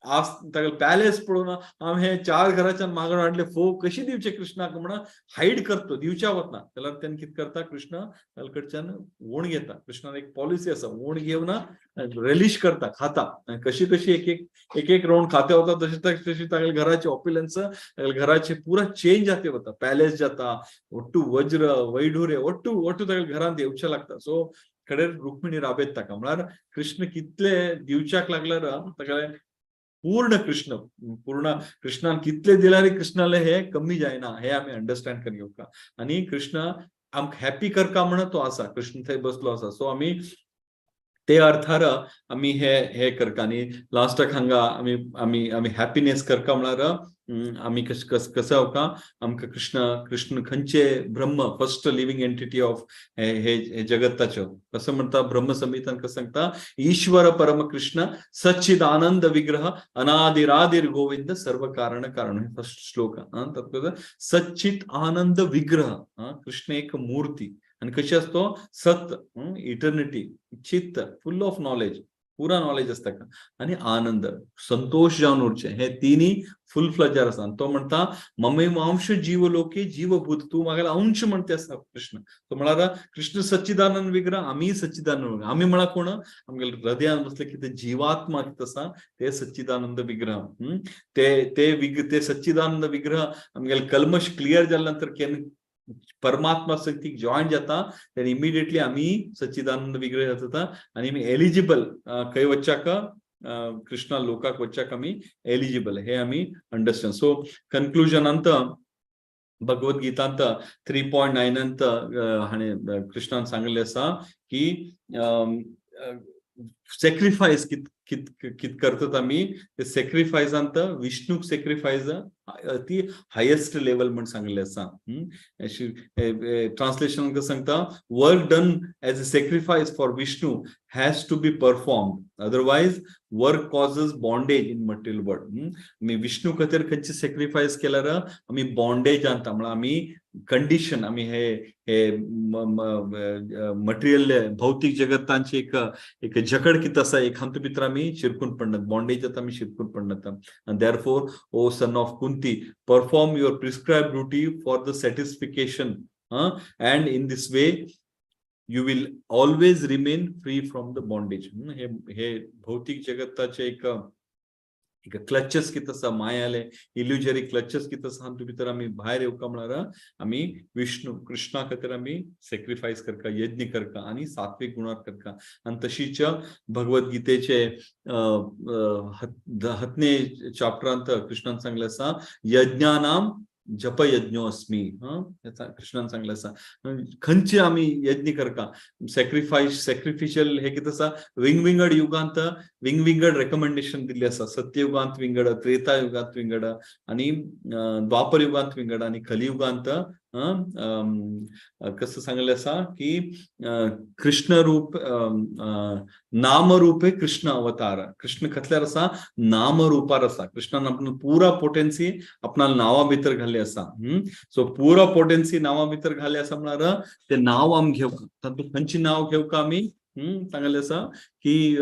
आज तागेले पॅलेस पळोवन हांव हे 4 घराच्यान मागण हाडले, फोव कशी दिवचे कृष्णाक म्हण हायड करतो, दिवच्या वतना. जाल्यार तेन्ना कितें करता, कृष्ण ताजे कडच्यान ओण घेता. कृष्णान एक पॉलिसी आसा, ओण घेवन रेलिश करता, खाता. आनी कशी कशी एक एक एक एक राउंड खाते वता तशी तशी तागेले घराचे ऑप्युलन्स, तागेले घराचे पुरा चेंज जाते वता. पॅलेस जाता, ಒಟ್ಟು वज्र वैढूर्य ಒಟ್ಟು ಒಟ್ಟು तागेले घरांत येवचें लागता. सो कडेन रुक्मिणी राबयत ताका, म्हळ्यार कृष्ण कितले दिवच्याक लागल्यार तागेले पूर्ण कृष्ण पूर्ण कृष्णान कितले दिल्यार कृष्णाले हे कमी जायना, हे आमी अंडरस्टँड करून घेवका. आनी कृष्ण आमकां हॅपी करका म्हण तो आसा, कृष्ण थंय बसलो आसा. सो आमी ते अर्थार आमी हे हे करका. आनी लास्टाक हांगा आमी आमी आमी हॅपीनेस करका म्हळ्यार आमी कस कस कसो जावका, आमकां कृष्ण कृष्ण खंयचे ब्रह्म फर्स्ट लिव्हिंग एंटिटी ऑफ हे हे जगत्ताच्यो कसं म्हणटा, ब्रह्म संहितान कसं सांगता, ईश्वर परम कृष्ण सच्चिदानंद विग्रह अनादिरादिर गोविंद सर्व कारण कारण. हे फर्स्ट श्लोक. तातूंत सच्चित आनंद विग्रह, कृष्ण एक मूर्ती आणि कशी असतो, सत, इटर्निटी, चित्त, फुल ऑफ नॉलेज, पुरा नॉलेज आसता ताका, आनी आनंद, संतोष जावन उरचें, हे तिनी फुल फ्लजार आसा. तो म्हणटा ममेवांश जीवलोके जीवभूत, तूं म्हागेलो अंश म्हणते आसा कृष्ण. तो म्हळ्यार कृष्ण सच्चिदानंद विग्रह, आमी सच्चिदानंद विग्रह. आमी म्हळ्यार कोण, आमगेले हृदयान बसले कितें जीवात्मा कितें आसा ते सच्चिदानंद विग्रह. ते ते ते सच्चिदानंद विग्रह आमगेले कल्मश क्लियर जाल्या नंतर केन्ना परमात्मा शक्तीक जॉईन जाता तेन्ना इमिडिएटली आमी सच्चिदानंद विग्रह जाता आनी आमी एलिजिबल खंय वच्चाक, कृष्णा लोकाक वच्चाक आमी एलिजिबल, हे आमी अंडरस्टँड. सो कन्क्लुजनांत भगवद्गीतांत 3.9 हाणें कृष्णान सांगिल्लें आसा की सेक्रिफायस कित कित करतात आमी ते सेक्रिफायसांत विष्णूक सेक्रिफायस ती हायेस्ट लेवल म्हण सांगले आसा. ट्रान्सलेशन सांगता, work done as a sacrifice for Vishnu has to be performed, otherwise work causes bondage in material world. आमी विष्णू खातीर खंयचे सेक्रिफायस केल्यार आमी बॉन्डेज आणता, म्हळ्यार आमी कंडिशन, आमी हे हे मटेरियल भौतिक जगतांची एक एक झकड कित आसा, एक हातूंत भितर आमी शिरकून पडनात, बॉन्डेजात आमी शिरकून पडनात. And therefore, O son of Kunti, perform your prescribed duty for the satisfaction, and in this way you will always remain free from the bondage. हे हे भौतिक जगताचे एक एक क्लचेस कित आसा, मायाले इल्युजरी क्लचेस कित आसा, हातूंत भितर आमी भायर येवका म्हळ्यार आमी विष्णू कृष्णा खातीर आमी सेक्रिफायस करका, यज्ञ करका आनी सात्विक गुणार करका. आनी तशीच भगवद्गीतेचे हतने चॅप्टरांत कृष्णान सांगलें आसा, यज्ञानाम जप यज्ञो अस्मि. कृष्णान सांगलें आसा, खंयचे आमी यज्ञ करका, सेक्रिफायस सेक्रिफिशियल हे कितें आसा, विंगविंगड युगांत विंगविंगड रेकमेंडेशन दिल्ली आसा. सत्ययुगांत विंगड, त्रेता युगांत विंगड आनी द्वापर युगांत विंगड आनी कलियुगांत कसं सांगलें आसा की कृष्ण रूप नामरूपे कृष्ण अवतार. कृष्ण कसल्यार आसा, नामरूपार आसा. कृष्णान आपलो पुरा पोटेन्सी आपणा नांवा भितर घाल्ली आसा. सो पुरा पोटेन्सी नांवा भितर घाल्ली आसा म्हळ्यार ते नांव आमी घेवका, तातूंत खंयचें नांव घेवका आमी सांगलें आसा की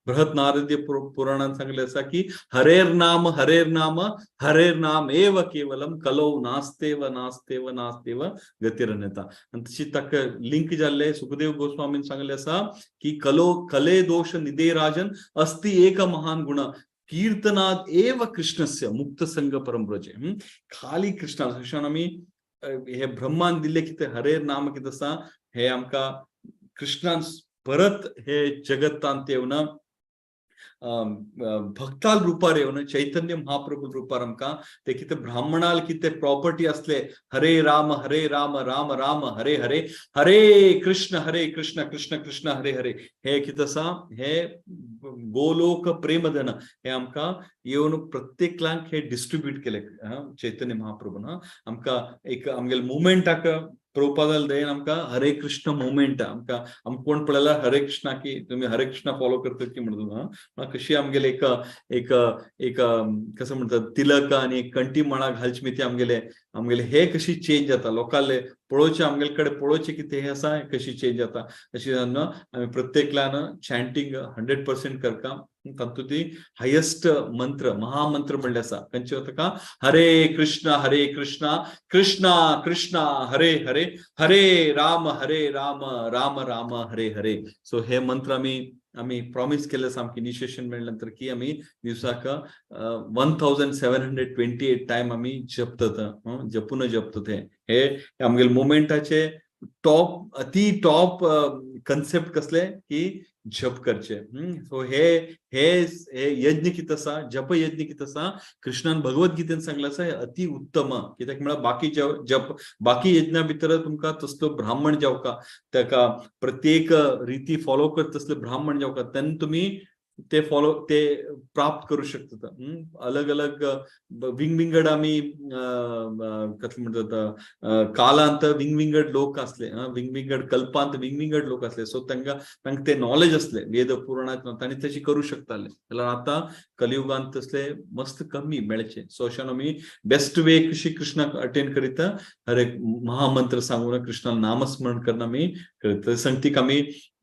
बृहत नारदीय पुराणान सांगलें आसा की हरेर नाम हरेर नाम हरेर नाम एव केवलम कलौ नास्तेव नास्तेव नास्तेव गतिरन्यता. आनी तशी ताका लिंक जाल्ले सुखदेव गोस्वामीन सांगलें आसा की कलो कले दोष निधे राजन अस्ति एक महान गुण कीर्तनाद एव कृष्णस्य मुक्त संग परम व्रजे. खाली कृष्णा अशें आमी हे ब्रह्मान दिल्ले कितें हरेर नाम कितें आसा, हे आमकां कृष्णान परत हे जगत्तांत येवन भक्ताल रुपार येवन चैतन्य महाप्रभू रुपार आमकां ते कितें ब्राह्मणाल कितें प्रॉपर्टी असले हरे राम हरे राम राम राम हरे हरे हरे कृष्ण हरे कृष्ण कृष्ण कृष्ण हरे हरे, हे कितें आसा हे गोलोक प्रेमधन हे आमकां येवन प्रत्येकलांक हे डिस्ट्रीब्यूट केले चैतन्य महाप्रभून. आमकां एक आमगेले मुवमेंटाक प्रभुपादाल दयेन आमकां हरे कृष्ण मुवमेंट, आमकां आमकां कोण पळयल्यार हरे कृष्णा की तुमी हरे कृष्णा फॉलो करतात की म्हणटा. कशी आमगेले एक एक एक कसं म्हणतात तिलक आनी कंठी माळा घालची मी ती आमगेले आमगेले हे कशी चेंज जाता, लोकांले पळोवचे आमगेले कडेन पळोवचे कितें हे आसा कशी चेंज जाता. अशी आमी प्रत्येकल्यान चॅन्टींग 100% करता. तातूंत ती हायेस्ट मंत्र महामंत्र म्हणले आसा खंयचे ताका हरे कृष्ण हरे कृष्ण कृष्ण कृष्ण हरे हरे हरे राम हरे राम राम राम हरे हरे. सो हे मंत्र आमी आमी प्रॉमिस केले सामकी इनिशिएशन मेळ्ळे नंतर की आमी दिवसाक 1728 टायम आमी जपतात, जपून जपतात. हे हे आमगेले मुवमेंटाचे टॉप अति टॉप कन्सेप्ट कसले की जप करचे. सो हे हे हे यज्ञ कितें आसा, जप यज्ञ कितें आसा, कृष्णान भगवद्गीतेन सांगलें आसा हे अति उत्तम. कित्याक म्हळ्यार बाकी जप बाकी यज्ञा भितर तुमकां तसलो ब्राह्मण जावका, ताका प्रत्येक रिती फॉलो करता तसले ब्राह्मण जावका, तेन्ना तुमी ते फॉलो ते प्राप्त करू शकतात. अलग अलग विंगविंगड आमी कसले म्हणटात कालांत विंगविंगड लोक आसले, विंगविंगड कल्पांत विंगविंगड लोक आसले. सो तांकां तांकां ते नॉलेज आसले वेद पुराणांत तांणी तशी करू शकताले. जाल्यार आतां कलियुगांत तसले मस्त कमी मेळचे. सो अशें आमी बेस्ट वे कशी कृष्णाक अटेंड करीत हर एक महामंत्र सांगून कृष्णाक नामस्मरण करून आमी करीत. संगतीक आमी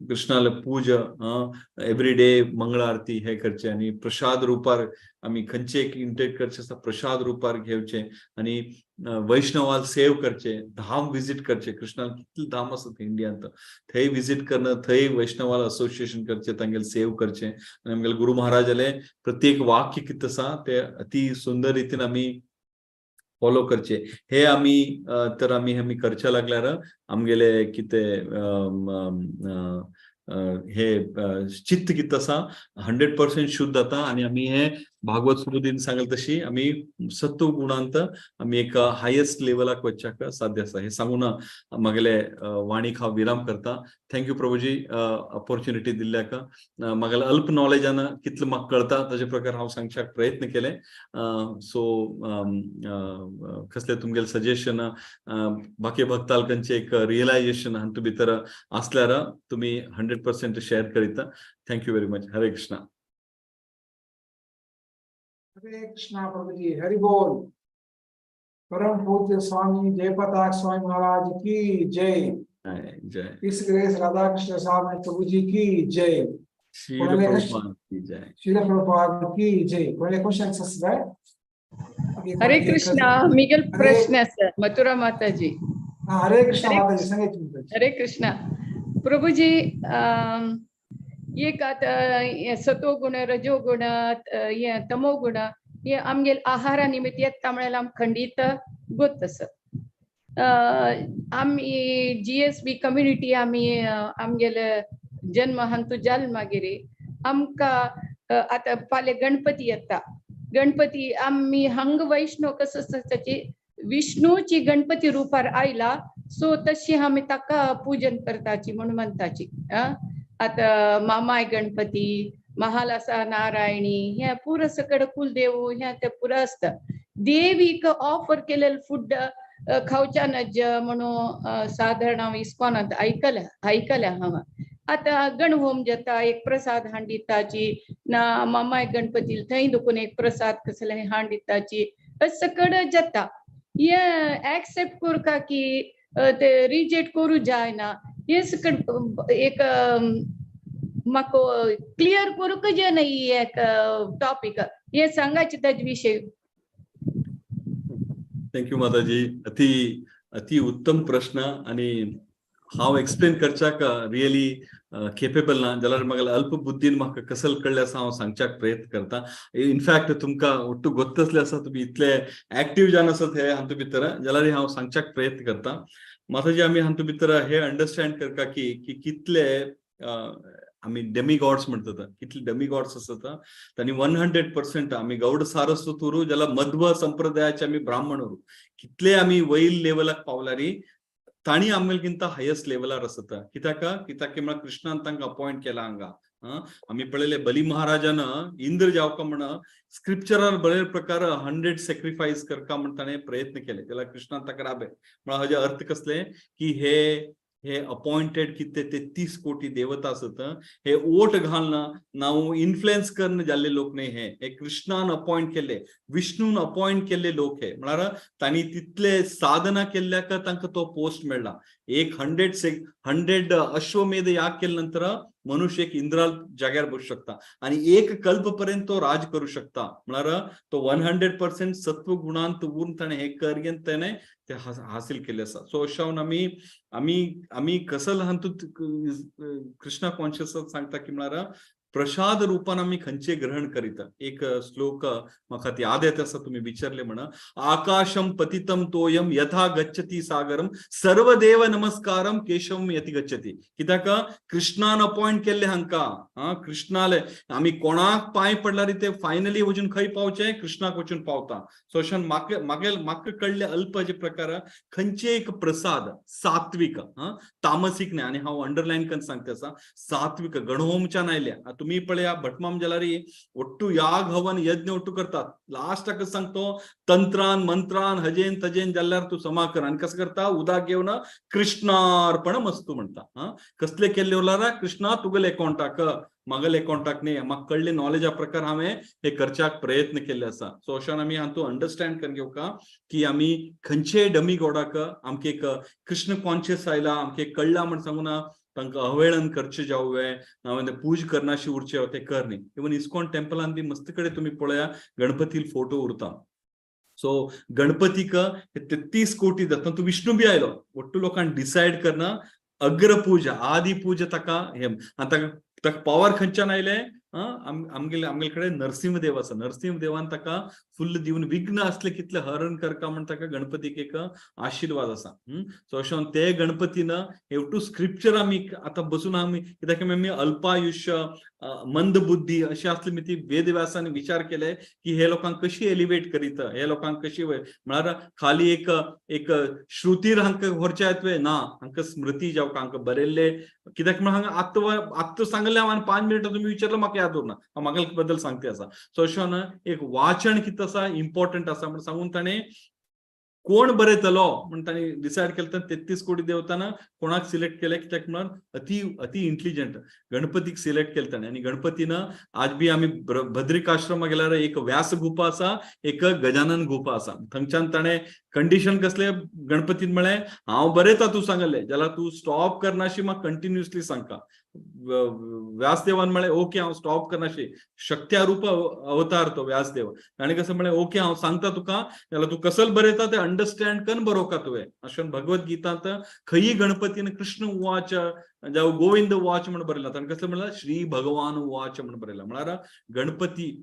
कृष्णाला पूजा एवरी डे मंगळ आरती हे करचे आनी प्रसाद रुपार आमी खंयचे एक इंटेक करचे आसता प्रसाद रुपार घेवचे आनी वैष्णवाल सेव करचे, धाम विजीट करचे. कृष्णाल कितले धाम आसा इंडियांत, थंय विजीट करणं, थंय वैष्णवाल असोसिएशन करचे, तांगेले सेव करचे. आनी आमगेले गुरु महाराजाले प्रत्येक वाक्य कितें आसा ते अति सुंदर रितीन आमी फॉलो करचे. हे आमी तर आमी आमी करच्या लागल्यार आमगेले कितें हे चित्त कितें आसा 100% शुद्ध जाता आनी आमी हे भागवत सुबुद्धीन सांगल तशी आमी सत्व गुणांत आमी एक हायेस्ट लेवलाक वचच्याक साध्य आसा. हे सांगून मागेले वाणीक हांव विराम करता. Thank you Prabhuji, opportunity दिल्ल्याक. मागेले अल्प नॉलेजान कितलें म्हाका कळता ताजे प्रकार हांव सांगच्याक प्रयत्न केले. सो कसले तुमगेले सजेशन, बाकी भक्तालकांचे एक रियलायजेशन हातूंत भितर आसल्यार तुमी 100% शेअर करीत. Thank you very much. Hare Krishna. Hare Krishna Prabhuji, Hari बोल. परम पूज्य स्वामी जयपताक स्वामी महाराज की जय. जय. इस ग्रेस राधा कृष्ण साहब प्रभु जी की जय. श्रील प्रभुपाद की जय. श्रील प्रभुपाद की जय. कोणाले क्वेश्चन आसले? हरे कृष्णा. मिगेल प्रश्न आसा, मथुरा माताजी. हरे कृष्णा माताजी, सांगायची माताजी. हरे कृष्णा प्रभुजी. एक आतां सतो गुण, रजो गुण, हे तमो गुण हे आमगेल आहारा निमित्त येता म्हळ्यार आम खंडीत गोत आसा. आमी जीएसबी कम्युनिटी, आमी आमगेले जन्म हांतू जाल मागीर आमकां आतां फाल्यां गणपती येता. गणपती आमी हांग वैष्णव कसो आसता, विष्णूची गणपती रुपार आयला, सो तशी आमी ताका पूजन करताची म्हणून म्हणताची. आतां मामाय गणपती, महालासा नारायणी, हे पुरा सकड कुलदेव हे ते पुरा आसता. देवीक ऑफर केलेलं फूड खावच्या नज म्हणून साधारण हांव इस्कॉनांत आयकल्या आयकल्या हांव. आतां गणहोम जाता, एक प्रसाद हाण दिताची ना मामाय गणपती थंय दुखून एक प्रसाद कसले हाण दिताची, सकड जाता. हे एक्सेप्ट करुका की ते रिजेक्ट करू जायना, हे सकड एक म्हाका क्लियर करूंक जायना. ही एक टॉपीक हे सांगाचे ताजे विशय. Thank you माताजी, अति अति उत्तम प्रश्न. आणि हांव एक्सप्लेन करच्याक रियली केपेबल ना, जाल्यार म्हाका अल्प बुद्धीन म्हाका कसल कळ्ळें आसा हांव सांगच्याक प्रयत्न करता. इनफॅक्ट तुमकां ఒట్టు गोत्तसले आसा, तुमी इतले एक्टीव जावन आसात हे हातूंत भितर, जाल्यार हांव सांगच्याक प्रयत्न करता. माताजी, आमी हातूंत भितर हे अंडरस्टँड करता की की कितले आमी डेमी गॉड्स म्हणतात, कितले डेमी गॉड्स आसता तांणी 100% आमी गौड सारस्वत उरू जाल्यार मध्व संप्रदायाचे आमी ब्राह्मण उरू, कितले आमी वयल लेवलाक पावल्यारी तांणी आमगेलकिंत हायस्ट लेवलार आसता. कित्याक कित्याक म्हळ्यार कृष्णान तांकां अपॉयंट केला हांगा. आमी पळयले बली महाराजान इंद्र जावका म्हण स्क्रिप्चरार बरे प्रकार 100 सेक्रिफायस करका म्हण ताणें प्रयत्न केले, जाल्यार कृष्णान ताका राबे. म्हळ्यार हाजे अर्थ कसले की हे हे अपॉइंटेड कितें 33 कोटी देवता आसत, हे ओट घालना नाव इन्फ्लुएन्स करून जाल्ले लोक न्ही, हे हे कृष्णान अपॉइंट केल्ले, विष्णून अपॉइंट केल्ले लोक हे. म्हळ्यार तांणी तितले साधना केल्ल्याक तांकां तो पोस्ट मेळ्ळा. एक 100 अश्वमेध याग केले नंतर मनुष्य एक इंद्रा जाग्यार बसू शकता आणि एक कल्प पर्यंत तो राज करू शकता. म्हळ्यार तो 100% सत्व गुणांत उरून ताणें हे करगेन तेणे ते हासील केले आसा. सो अशें आमी आमी आमी कसल हातूंत कृष्णा कॉन्शियस सांगता की म्हळ्यार प्रसाद रूपान आमी खंयचे ग्रहण करीत. एक श्लोक म्हाका याद येता आसा, तुमी विचारले म्हण, आकाशम पतितम तोयम यथा गच्छती सागरम सर्वदेव नमस्कारम केशवम यति गच्छती. कित्याक कृष्णान अपॉइंट केल्ले हांकां. हा, कृष्णाले आमी कोणाक पांय पडल्यार ते फायनली वचून खंय पावचे, कृष्णाक वचून पावता. सो अशें म्हाका म्हागे म्हाका कळ्ळे अल्प जे प्रकार खंयचे एक प्रसाद सात्विक, तामसीक न्हय, आनी हांव अंडरलायन करून सांगता आसा, सात्विक गणहोमच्यान आयल्या. तुम्ही पळया भटमाम जाल्यार ಒಟ್ಟು याग हवन यज्ञ ಒಟ್ಟು करतात, लास्टाक सांगतो तंत्रान मंत्रान हजेन तजेन जाल्यार तूं समा कर. आनी कसं करता, उदक घेवन कृष्णार्पण मस्तू म्हणटा. हा, कसले केल्ले उरलार कृष्णा तुगेले अकाउंटाक, मागले अकाउंटाक न्ही. म्हाका कळ्ळे नॉलेजा प्रकार हांवें हे करच्याक प्रयत्न केल्ले आसा. सो अशान आमी हातूंत अंडरस्टँड करून घेवका की आमी खंयचे डमी गॉडाक आमकां एक कृष्ण कॉन्शियस आयला, आमकां कळ्ळा म्हण सांगूना तांकां अवहेळन करचें जावं ना पूज करनाशी उरचें ते कर न्ही. इवन इस्कॉन टेम्पलान बी मस्त कडेन तुमी पळया गणपती फोटो उरता. सो गणपतीक 33 कोटी जाता, तूं विष्णू बी आयलो, ಒಟ್ಟು लोकांक डिसायड करना अग्रपूजा आदी पूजा ताका हे. आनी ताका ताका पावर खंयच्यान आयले, आमगेले आमगेले कडेन नरसिंह देव आसा, नरसिंह देवान ताका फुल्ल दिवन विघ्न असले कितले हरण करका म्हण ताका गणपतीक एक आशिर्वाद आसा. सो अशें ते गणपतीन टू स्क्रिप्चर आमी आतां बसून आमी कित्याक आमी अल्पायुष्य मंद बुद्धी अशें असले मी ती वेदव्यासांनी विचार केले की हे लोकांक कशी एलिवेट करीत, हे लोकांक कशी म्हळ्यार खाली एक एक श्रुतीर हांकां व्हरचे येतवे ना, हांकां स्मृती जावं हांकां बरयल्ले कित्याक म्हण हांगा आत्तां आत्तां सांगलें हांव आनी 5 मिनटां तुमी विचारलं म्हाका याद उरना, हांव म्हाका बद्दल सांगते आसा. सो अशें ना एक वाचन कितें आसा इम्पॉर्टंट आसा म्हण सांगून ताणें कोण बरयतलो म्हण तांणी डिसायड केलें. तर 33 कोटी देवताना कोणाक सिलेक्ट केले कित्याक म्हळ्यार अति अति इंटेलिजंट गणपतीक सिलेक्ट केले ताणें. आनी गणपतीन आज बी आमी बद्रिकाश्रमा गेल्यार एक व्यास गुफा आसा, एक गजानन गुफा आसा. थंयच्यान ताणें कंडिशन कसले गणपतीन म्हळें हांव बरयता तूं सांगलें जाल्यार तूं स्टॉप करनाशी म्हाका कंटिन्युअसली सांगका. व्यासदेवान म्हळें ओके हांव स्टॉप करनाशी, शक्त्यारूप अवतार तो व्यासदेव. ताणें कसं म्हळें ओके हांव सांगता तुका जाल्यार तूं कसल बरयता ते अंडरस्टँड कन बरोवका तुवें. अशें भगवद गीतांत खंयी गणपतीन कृष्ण उवाच जावं गोविंद उवाच म्हण बरयला, ताणें कसलें म्हणलां श्री भगवान उवाच म्हण बरयला. म्हळ्यार गणपती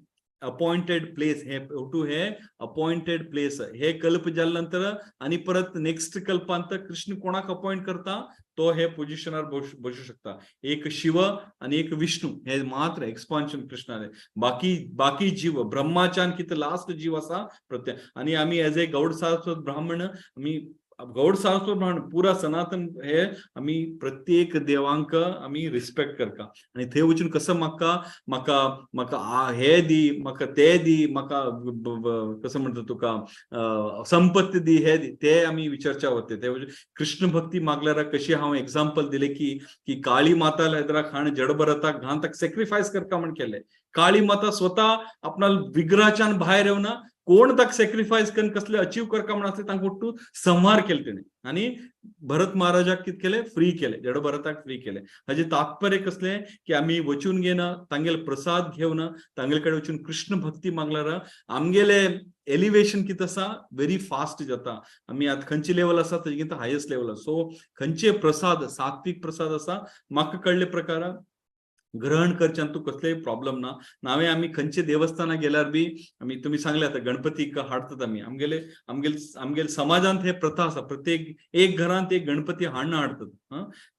अपॉइंटेड प्लेस हे टू हे अपॉइंटेड प्लेस हे कल्प जाले नंतर आणि परत नेक्स्ट कल्पांत कृष्ण कोणाक अपॉइंट करता तो हे पोजिशनार बसू शकता. एक शिव आणि एक विष्णू हे मात्र एक्सपान्शन कृष्णाने, बाकी बाकी जीव ब्रह्माच्यान कितें लास्ट जीव आसा प्रत्येक. आणि आमी एज ए गौड सारस्वत ब्राह्मण आमी गौड सारस्वत ब्राह्मण पुरा सनातन हे आमी प्रत्येक देवांक आमी रिस्पेक्ट करता. आनी थंय वचून कसं म्हाका म्हाका म्हाका हे दी म्हाका ते दी म्हाका कसं म्हणटा तुका संपत्ती दी हे दी ते आमी विचारच्या वते. ते कृष्ण भक्ती मागल्यार कशी हांव एग्जाम्पल दिले की की काळी माता हेदरा खाण जड भरताक घाण ताका सेक्रिफायस करता म्हण केले. काळी माता स्वता आपणा विग्रहाच्यान भायर येवन कोण ताका सेक्रिफायस करून कसले अचीव करका म्हण आसले तांकां ಒಟ್ಟು संहार केले तेणे. आनी भरत महाराजाक कितें केलें फ्री केले, जड भरताक फ्री केले. हाजे तात्पर्य कसले की आमी वचून घेना तांगेले प्रसाद घेवन तांगेले कडेन वचून कृष्ण भक्ती मागल्यार आमगेले एलिवेशन कितें आसा व्हेरी फास्ट जाता. आमी आतां खंयची लेवल आसा तेजी हायस्ट लेवल आसा. सो खंयचे प्रसाद सात्वीक प्रसाद आसा म्हाका कळ्ळे प्रकार ग्रहण करच्यान तूं कसलेय प्रॉब्लम ना. नावे आमी खंयचे देवस्थाना गेल्यार बी आमी तुमी सांगले आतां गणपतीक हाडटात आमी आमगेले आमगेले आमगेले समाजांत हे प्रथा आसा प्रत्येक एक घरांत एक गणपती हाडणा हाडटात.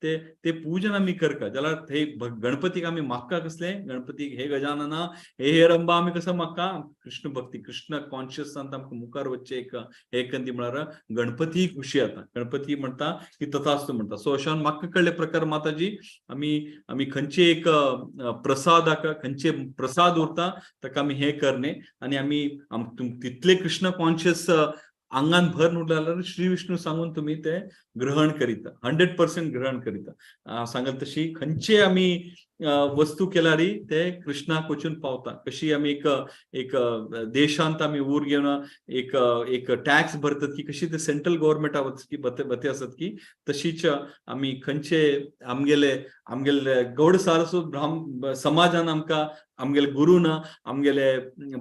ते ते पूजन आमी करता जाल्यार थंय गणपतीक आमी मागता कसले गणपतीक हे गजानना हे हे रंबा आमी कसं मागता कृष्ण भक्ती कृष्ण कॉन्शियसांत आमकां मुखार वचचें एक हे कंदी म्हळ्यार गणपती खुशी जाता. गणपती म्हणटा की तथास्तु म्हणटा. सो अशें म्हाका कळ्ळे प्रकार माताजी आमी आमी खंयचे एक प्रसादाक खंयचे प्रसाद उरता ताका आमी हे करणे आनी आमी तितले कृष्ण कॉन्शियस आंगान भर उरले जाल्यार श्री विष्णू सांगून तुमी ते ग्रहण करीता 100% ग्रहण करीता. सांगल तशी खंयचे आमी वस्तू केल्यार ते कृष्णाक वचून पावता. कशी आमी एक एक देशांत आमी ऊर घेवन एक एक टॅक्स भरतात की कशी ते सेंट्रल गव्हर्मेंटा की बते आसत की तशीच आमी खंयचे आमगेले आमगेले गौड सारस्वत ब्राह्म समाजान आमकां आमगेले गुरून आमगेले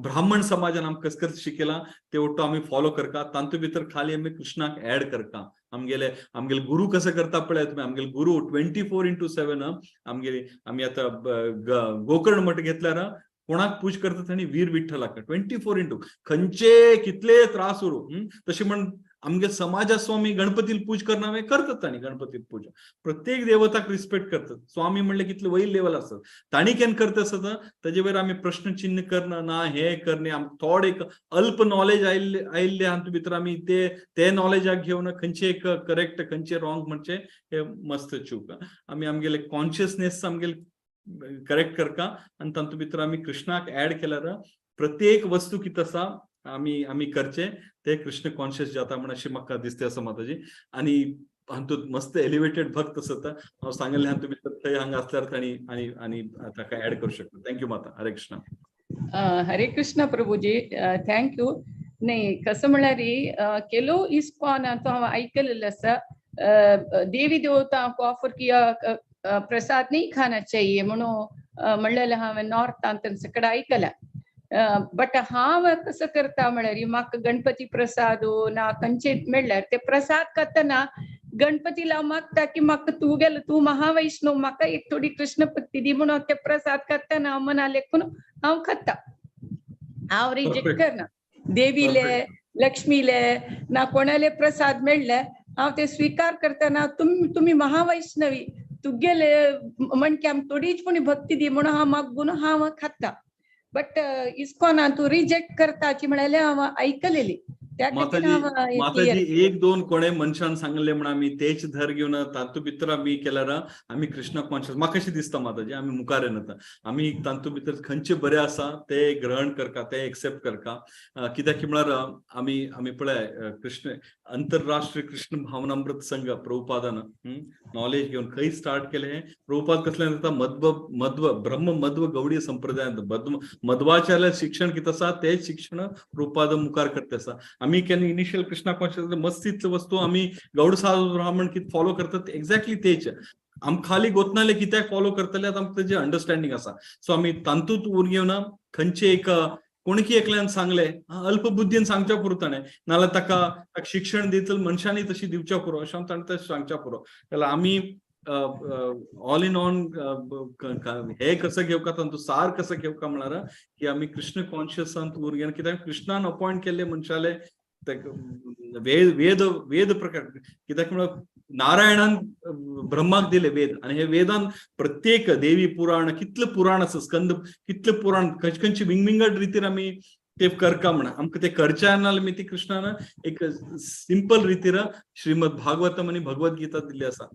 ब्राह्मण समाजान आमकां कस कस शिकयलां ते ಒಟ್ಟು आमी फॉलो करता. तातूंत भितर खाली आमी कृष्णाक ऍड करता. आमगेले आमगेले गुरु कसं करता पळय तुमी आमगेले गुरु 24/7 आमगेले आमी आतां गोकर्ण मठ घेतल्यार कोणाक पूज करतात आनी वीर विठ्ठलाक 24 खंयचे कितले त्रास उरूं तशें म्हण आमगे समाजा स्वामी गणपतील पूज करना करतात तांणी गणपतील पूजा प्रत्येक देवताक रिस्पेक्ट करतात. स्वामी म्हणले कितले वयर लेवल आसत तांणी केन्ना करता आसता ताजे वयर आमी प्रश्न चिन्ह करना ना हे करणे आम थोडे एक अल्प नॉलेज आयिल्ले आयिल्ले हातूंत भितर आमी ते ते नॉलेजाक घेवन खंयचे एक करेक्ट खंयचे रॉंग म्हणचे हे मस्त चूक. आमी आमगेले कॉन्शियसनेस आमगेले करेक्ट करता आनी तातूंत भितर आमी कृष्णाक ऍड केल्यार प्रत्येक वस्तू कितें आसा आमी आमी करचे ते कृष्ण कॉन्शियस जाता म्हण अशें म्हाका दिसता आसा माताजी. आनी हातूंत मस्त एलिवेटेड भक्त आसता हांव सांगलें हातूंत भितर थंय हांगा आसल्यार तांणी आनी आनी ताका ऍड करूं शकता. Thank you Mata. Hare Krishna. Hare Krishna Prabhuji thank you. नाही कसं म्हळ्यार केलो इस्कॉन तो हांव आयकलेलें आसा देवी देवता को ऑफर किया प्रसाद नहीं खाना चाहिए म्हणून म्हणलेलें हांवें नॉर्थांत तांचे कडेन आयकलां. बट हांव कसं करता म्हळ्यार म्हाका गणपती प्रसाद ना खंयचे मेळ्ळ्यार ते प्रसाद खातना गणपतीला हांव मागता की म्हाका तूं गेलो तूं महावैष्णव म्हाका एक थोडी कृष्ण भक्ती दी म्हणून ते प्रसाद खातना हांव मना लेखून हांव खाता, हांव रिजेक्ट करना. देवीले लक्ष्मीले ना कोणाले प्रसाद मेळले हांव ते स्वीकार करतना तुमी महावैष्णवी तुगेले म्हणके आम थोडीच पूण भक्ती दी म्हणून हांव मागून हांव खाता. बट इस्कॉनान तूं रिजेक्ट करताची म्हळ्यार हांव आयकलेली. माताजी माताजी एक दोन कोणे मनशान सांगले म्हण आमी तेच धर घेवन तातूंत भितर आमी केल्यार आमी कृष्ण कॉन्शियस म्हाका कशें दिसता माताजी आमी मुखार येना. आमी तातूंत भितर खंयचे बरें आसा ते ग्रहण करका, ते एक्सेप्ट करका. कित्याक की म्हळ्यार आमी आमी पळय कृष्ण अंतरराष्ट्रीय कृष्ण भावनामृत संघ प्रभुपादान नॉलेज घेवन खंय स्टार्ट केलें हें प्रभुपाद कसलें जाता मध्व मध्व ब्रह्म मध्व गौडीय संप्रदायांत मध्वाचार्य शिक्षण कितें आसा तेच शिक्षण प्रभुपाद मुखार करते आसा. आमी केन्ना इनिशियल कृष्णा कॉन्शियस मस्तीच वस्तू आमी गौड साधू ब्राह्मण कितें फॉलो करतात एक्झॅक्टली तेच आम खाली गोतनाले कित्याक फॉलो करतले आतां आमकां तेजें अंडरस्टँडींग आसा. सो आमी तातूंत उर घेवन खंयचे एक कोणकी एकल्यान सांगले अल्पबुद्धीन सांगच्या पुरो ताणें, नाल्यार ताका शिक्षण दितले मनशांनी तशी दिवच्या पुरो अशें ताणें तशें सांगच्या पुरो. जाल्यार आमी ऑल इन ऑन हे कसं घेवका तांचो सार कसो घेवका म्हळ्यार की आमी कृष्ण कॉन्शियसांत उर घेवन कित्याक कृष्णान अपॉयंट केल्ले मनशाले वेद वेद वेद प्रकार कित्याक म्हळ्यार नारायणान ब्रह्माक दिले वेद आनी हे वेदान प्रत्येक देवी पुराण कितले पुराण आसा स्कंद कितले पुराण खंयचे खंयचे विंगविंगड रितीन आमी ते करका म्हणा आमकां ते करच्या नाल्यार मी ती कृष्णान एक सिंपल रितीर श्रीमद भागवतम आनी भगवत गीता दिल्ली आसा.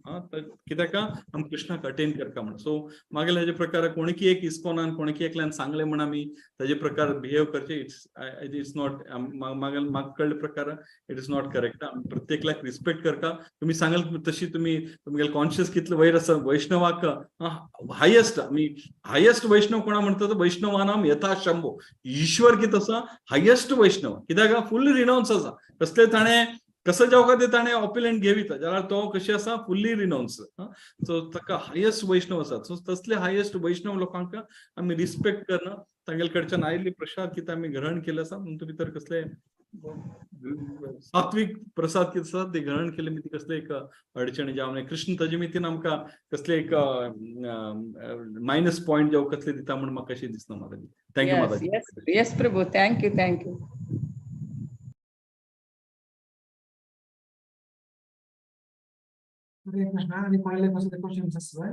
कित्याक आम कृष्णाक अटेन करका म्हण. सो मागीर हेजे प्रकार कोणकी एक इस्कॉनान कोणकी एकल्यान सांगले म्हण आमी ताजे प्रकार बिहेव करचे it's it's not मागीर म्हाका कळ्ळे प्रकार it is not correct. आमी प्रत्येकल्याक रिस्पेक्ट करका. तुमी सांगल तशी तुमी तुमगेले कॉन्शियस कितले वयर आसा वैष्णवाक हायेस्ट आमी हायेस्ट वैष्णव कोणा म्हणटा वैष्णवानाम यथा शंभो ईश्वर कितें आसा हायेस्ट वैष्णव कित्याक फुल्ली रिनाउन्स आसा. कसले ताणें कसं जावं का ते ताणें ऑपिलेंट घेविता जाल्यार तो कशें आसा फुल्ली रिनाउन्स. सो ताका हायेस्ट वैष्णव आसा. सो तसले हायेस्ट वैष्णव लोकांक आमी रिस्पेक्ट करना तांगेले कडच्यान आयिल्ली प्रसाद कितें आमी ग्रहण केले आसा म्हणून भितर कसले सात्वीक प्रसाद कितें आसा ते ग्रहण केले मी ती कसले एक अडचणी जावं कृष्ण ताजे मितीन आमकां कसले एक मायनस पॉयंट जावं कसले दिता म्हण म्हाका कशें दिसना माताजी. Thank you Mataji. Yes Prabhu, thank you thank you. Hare Krishna. आणि पहिले कसले क्वेश्चन्स आसा?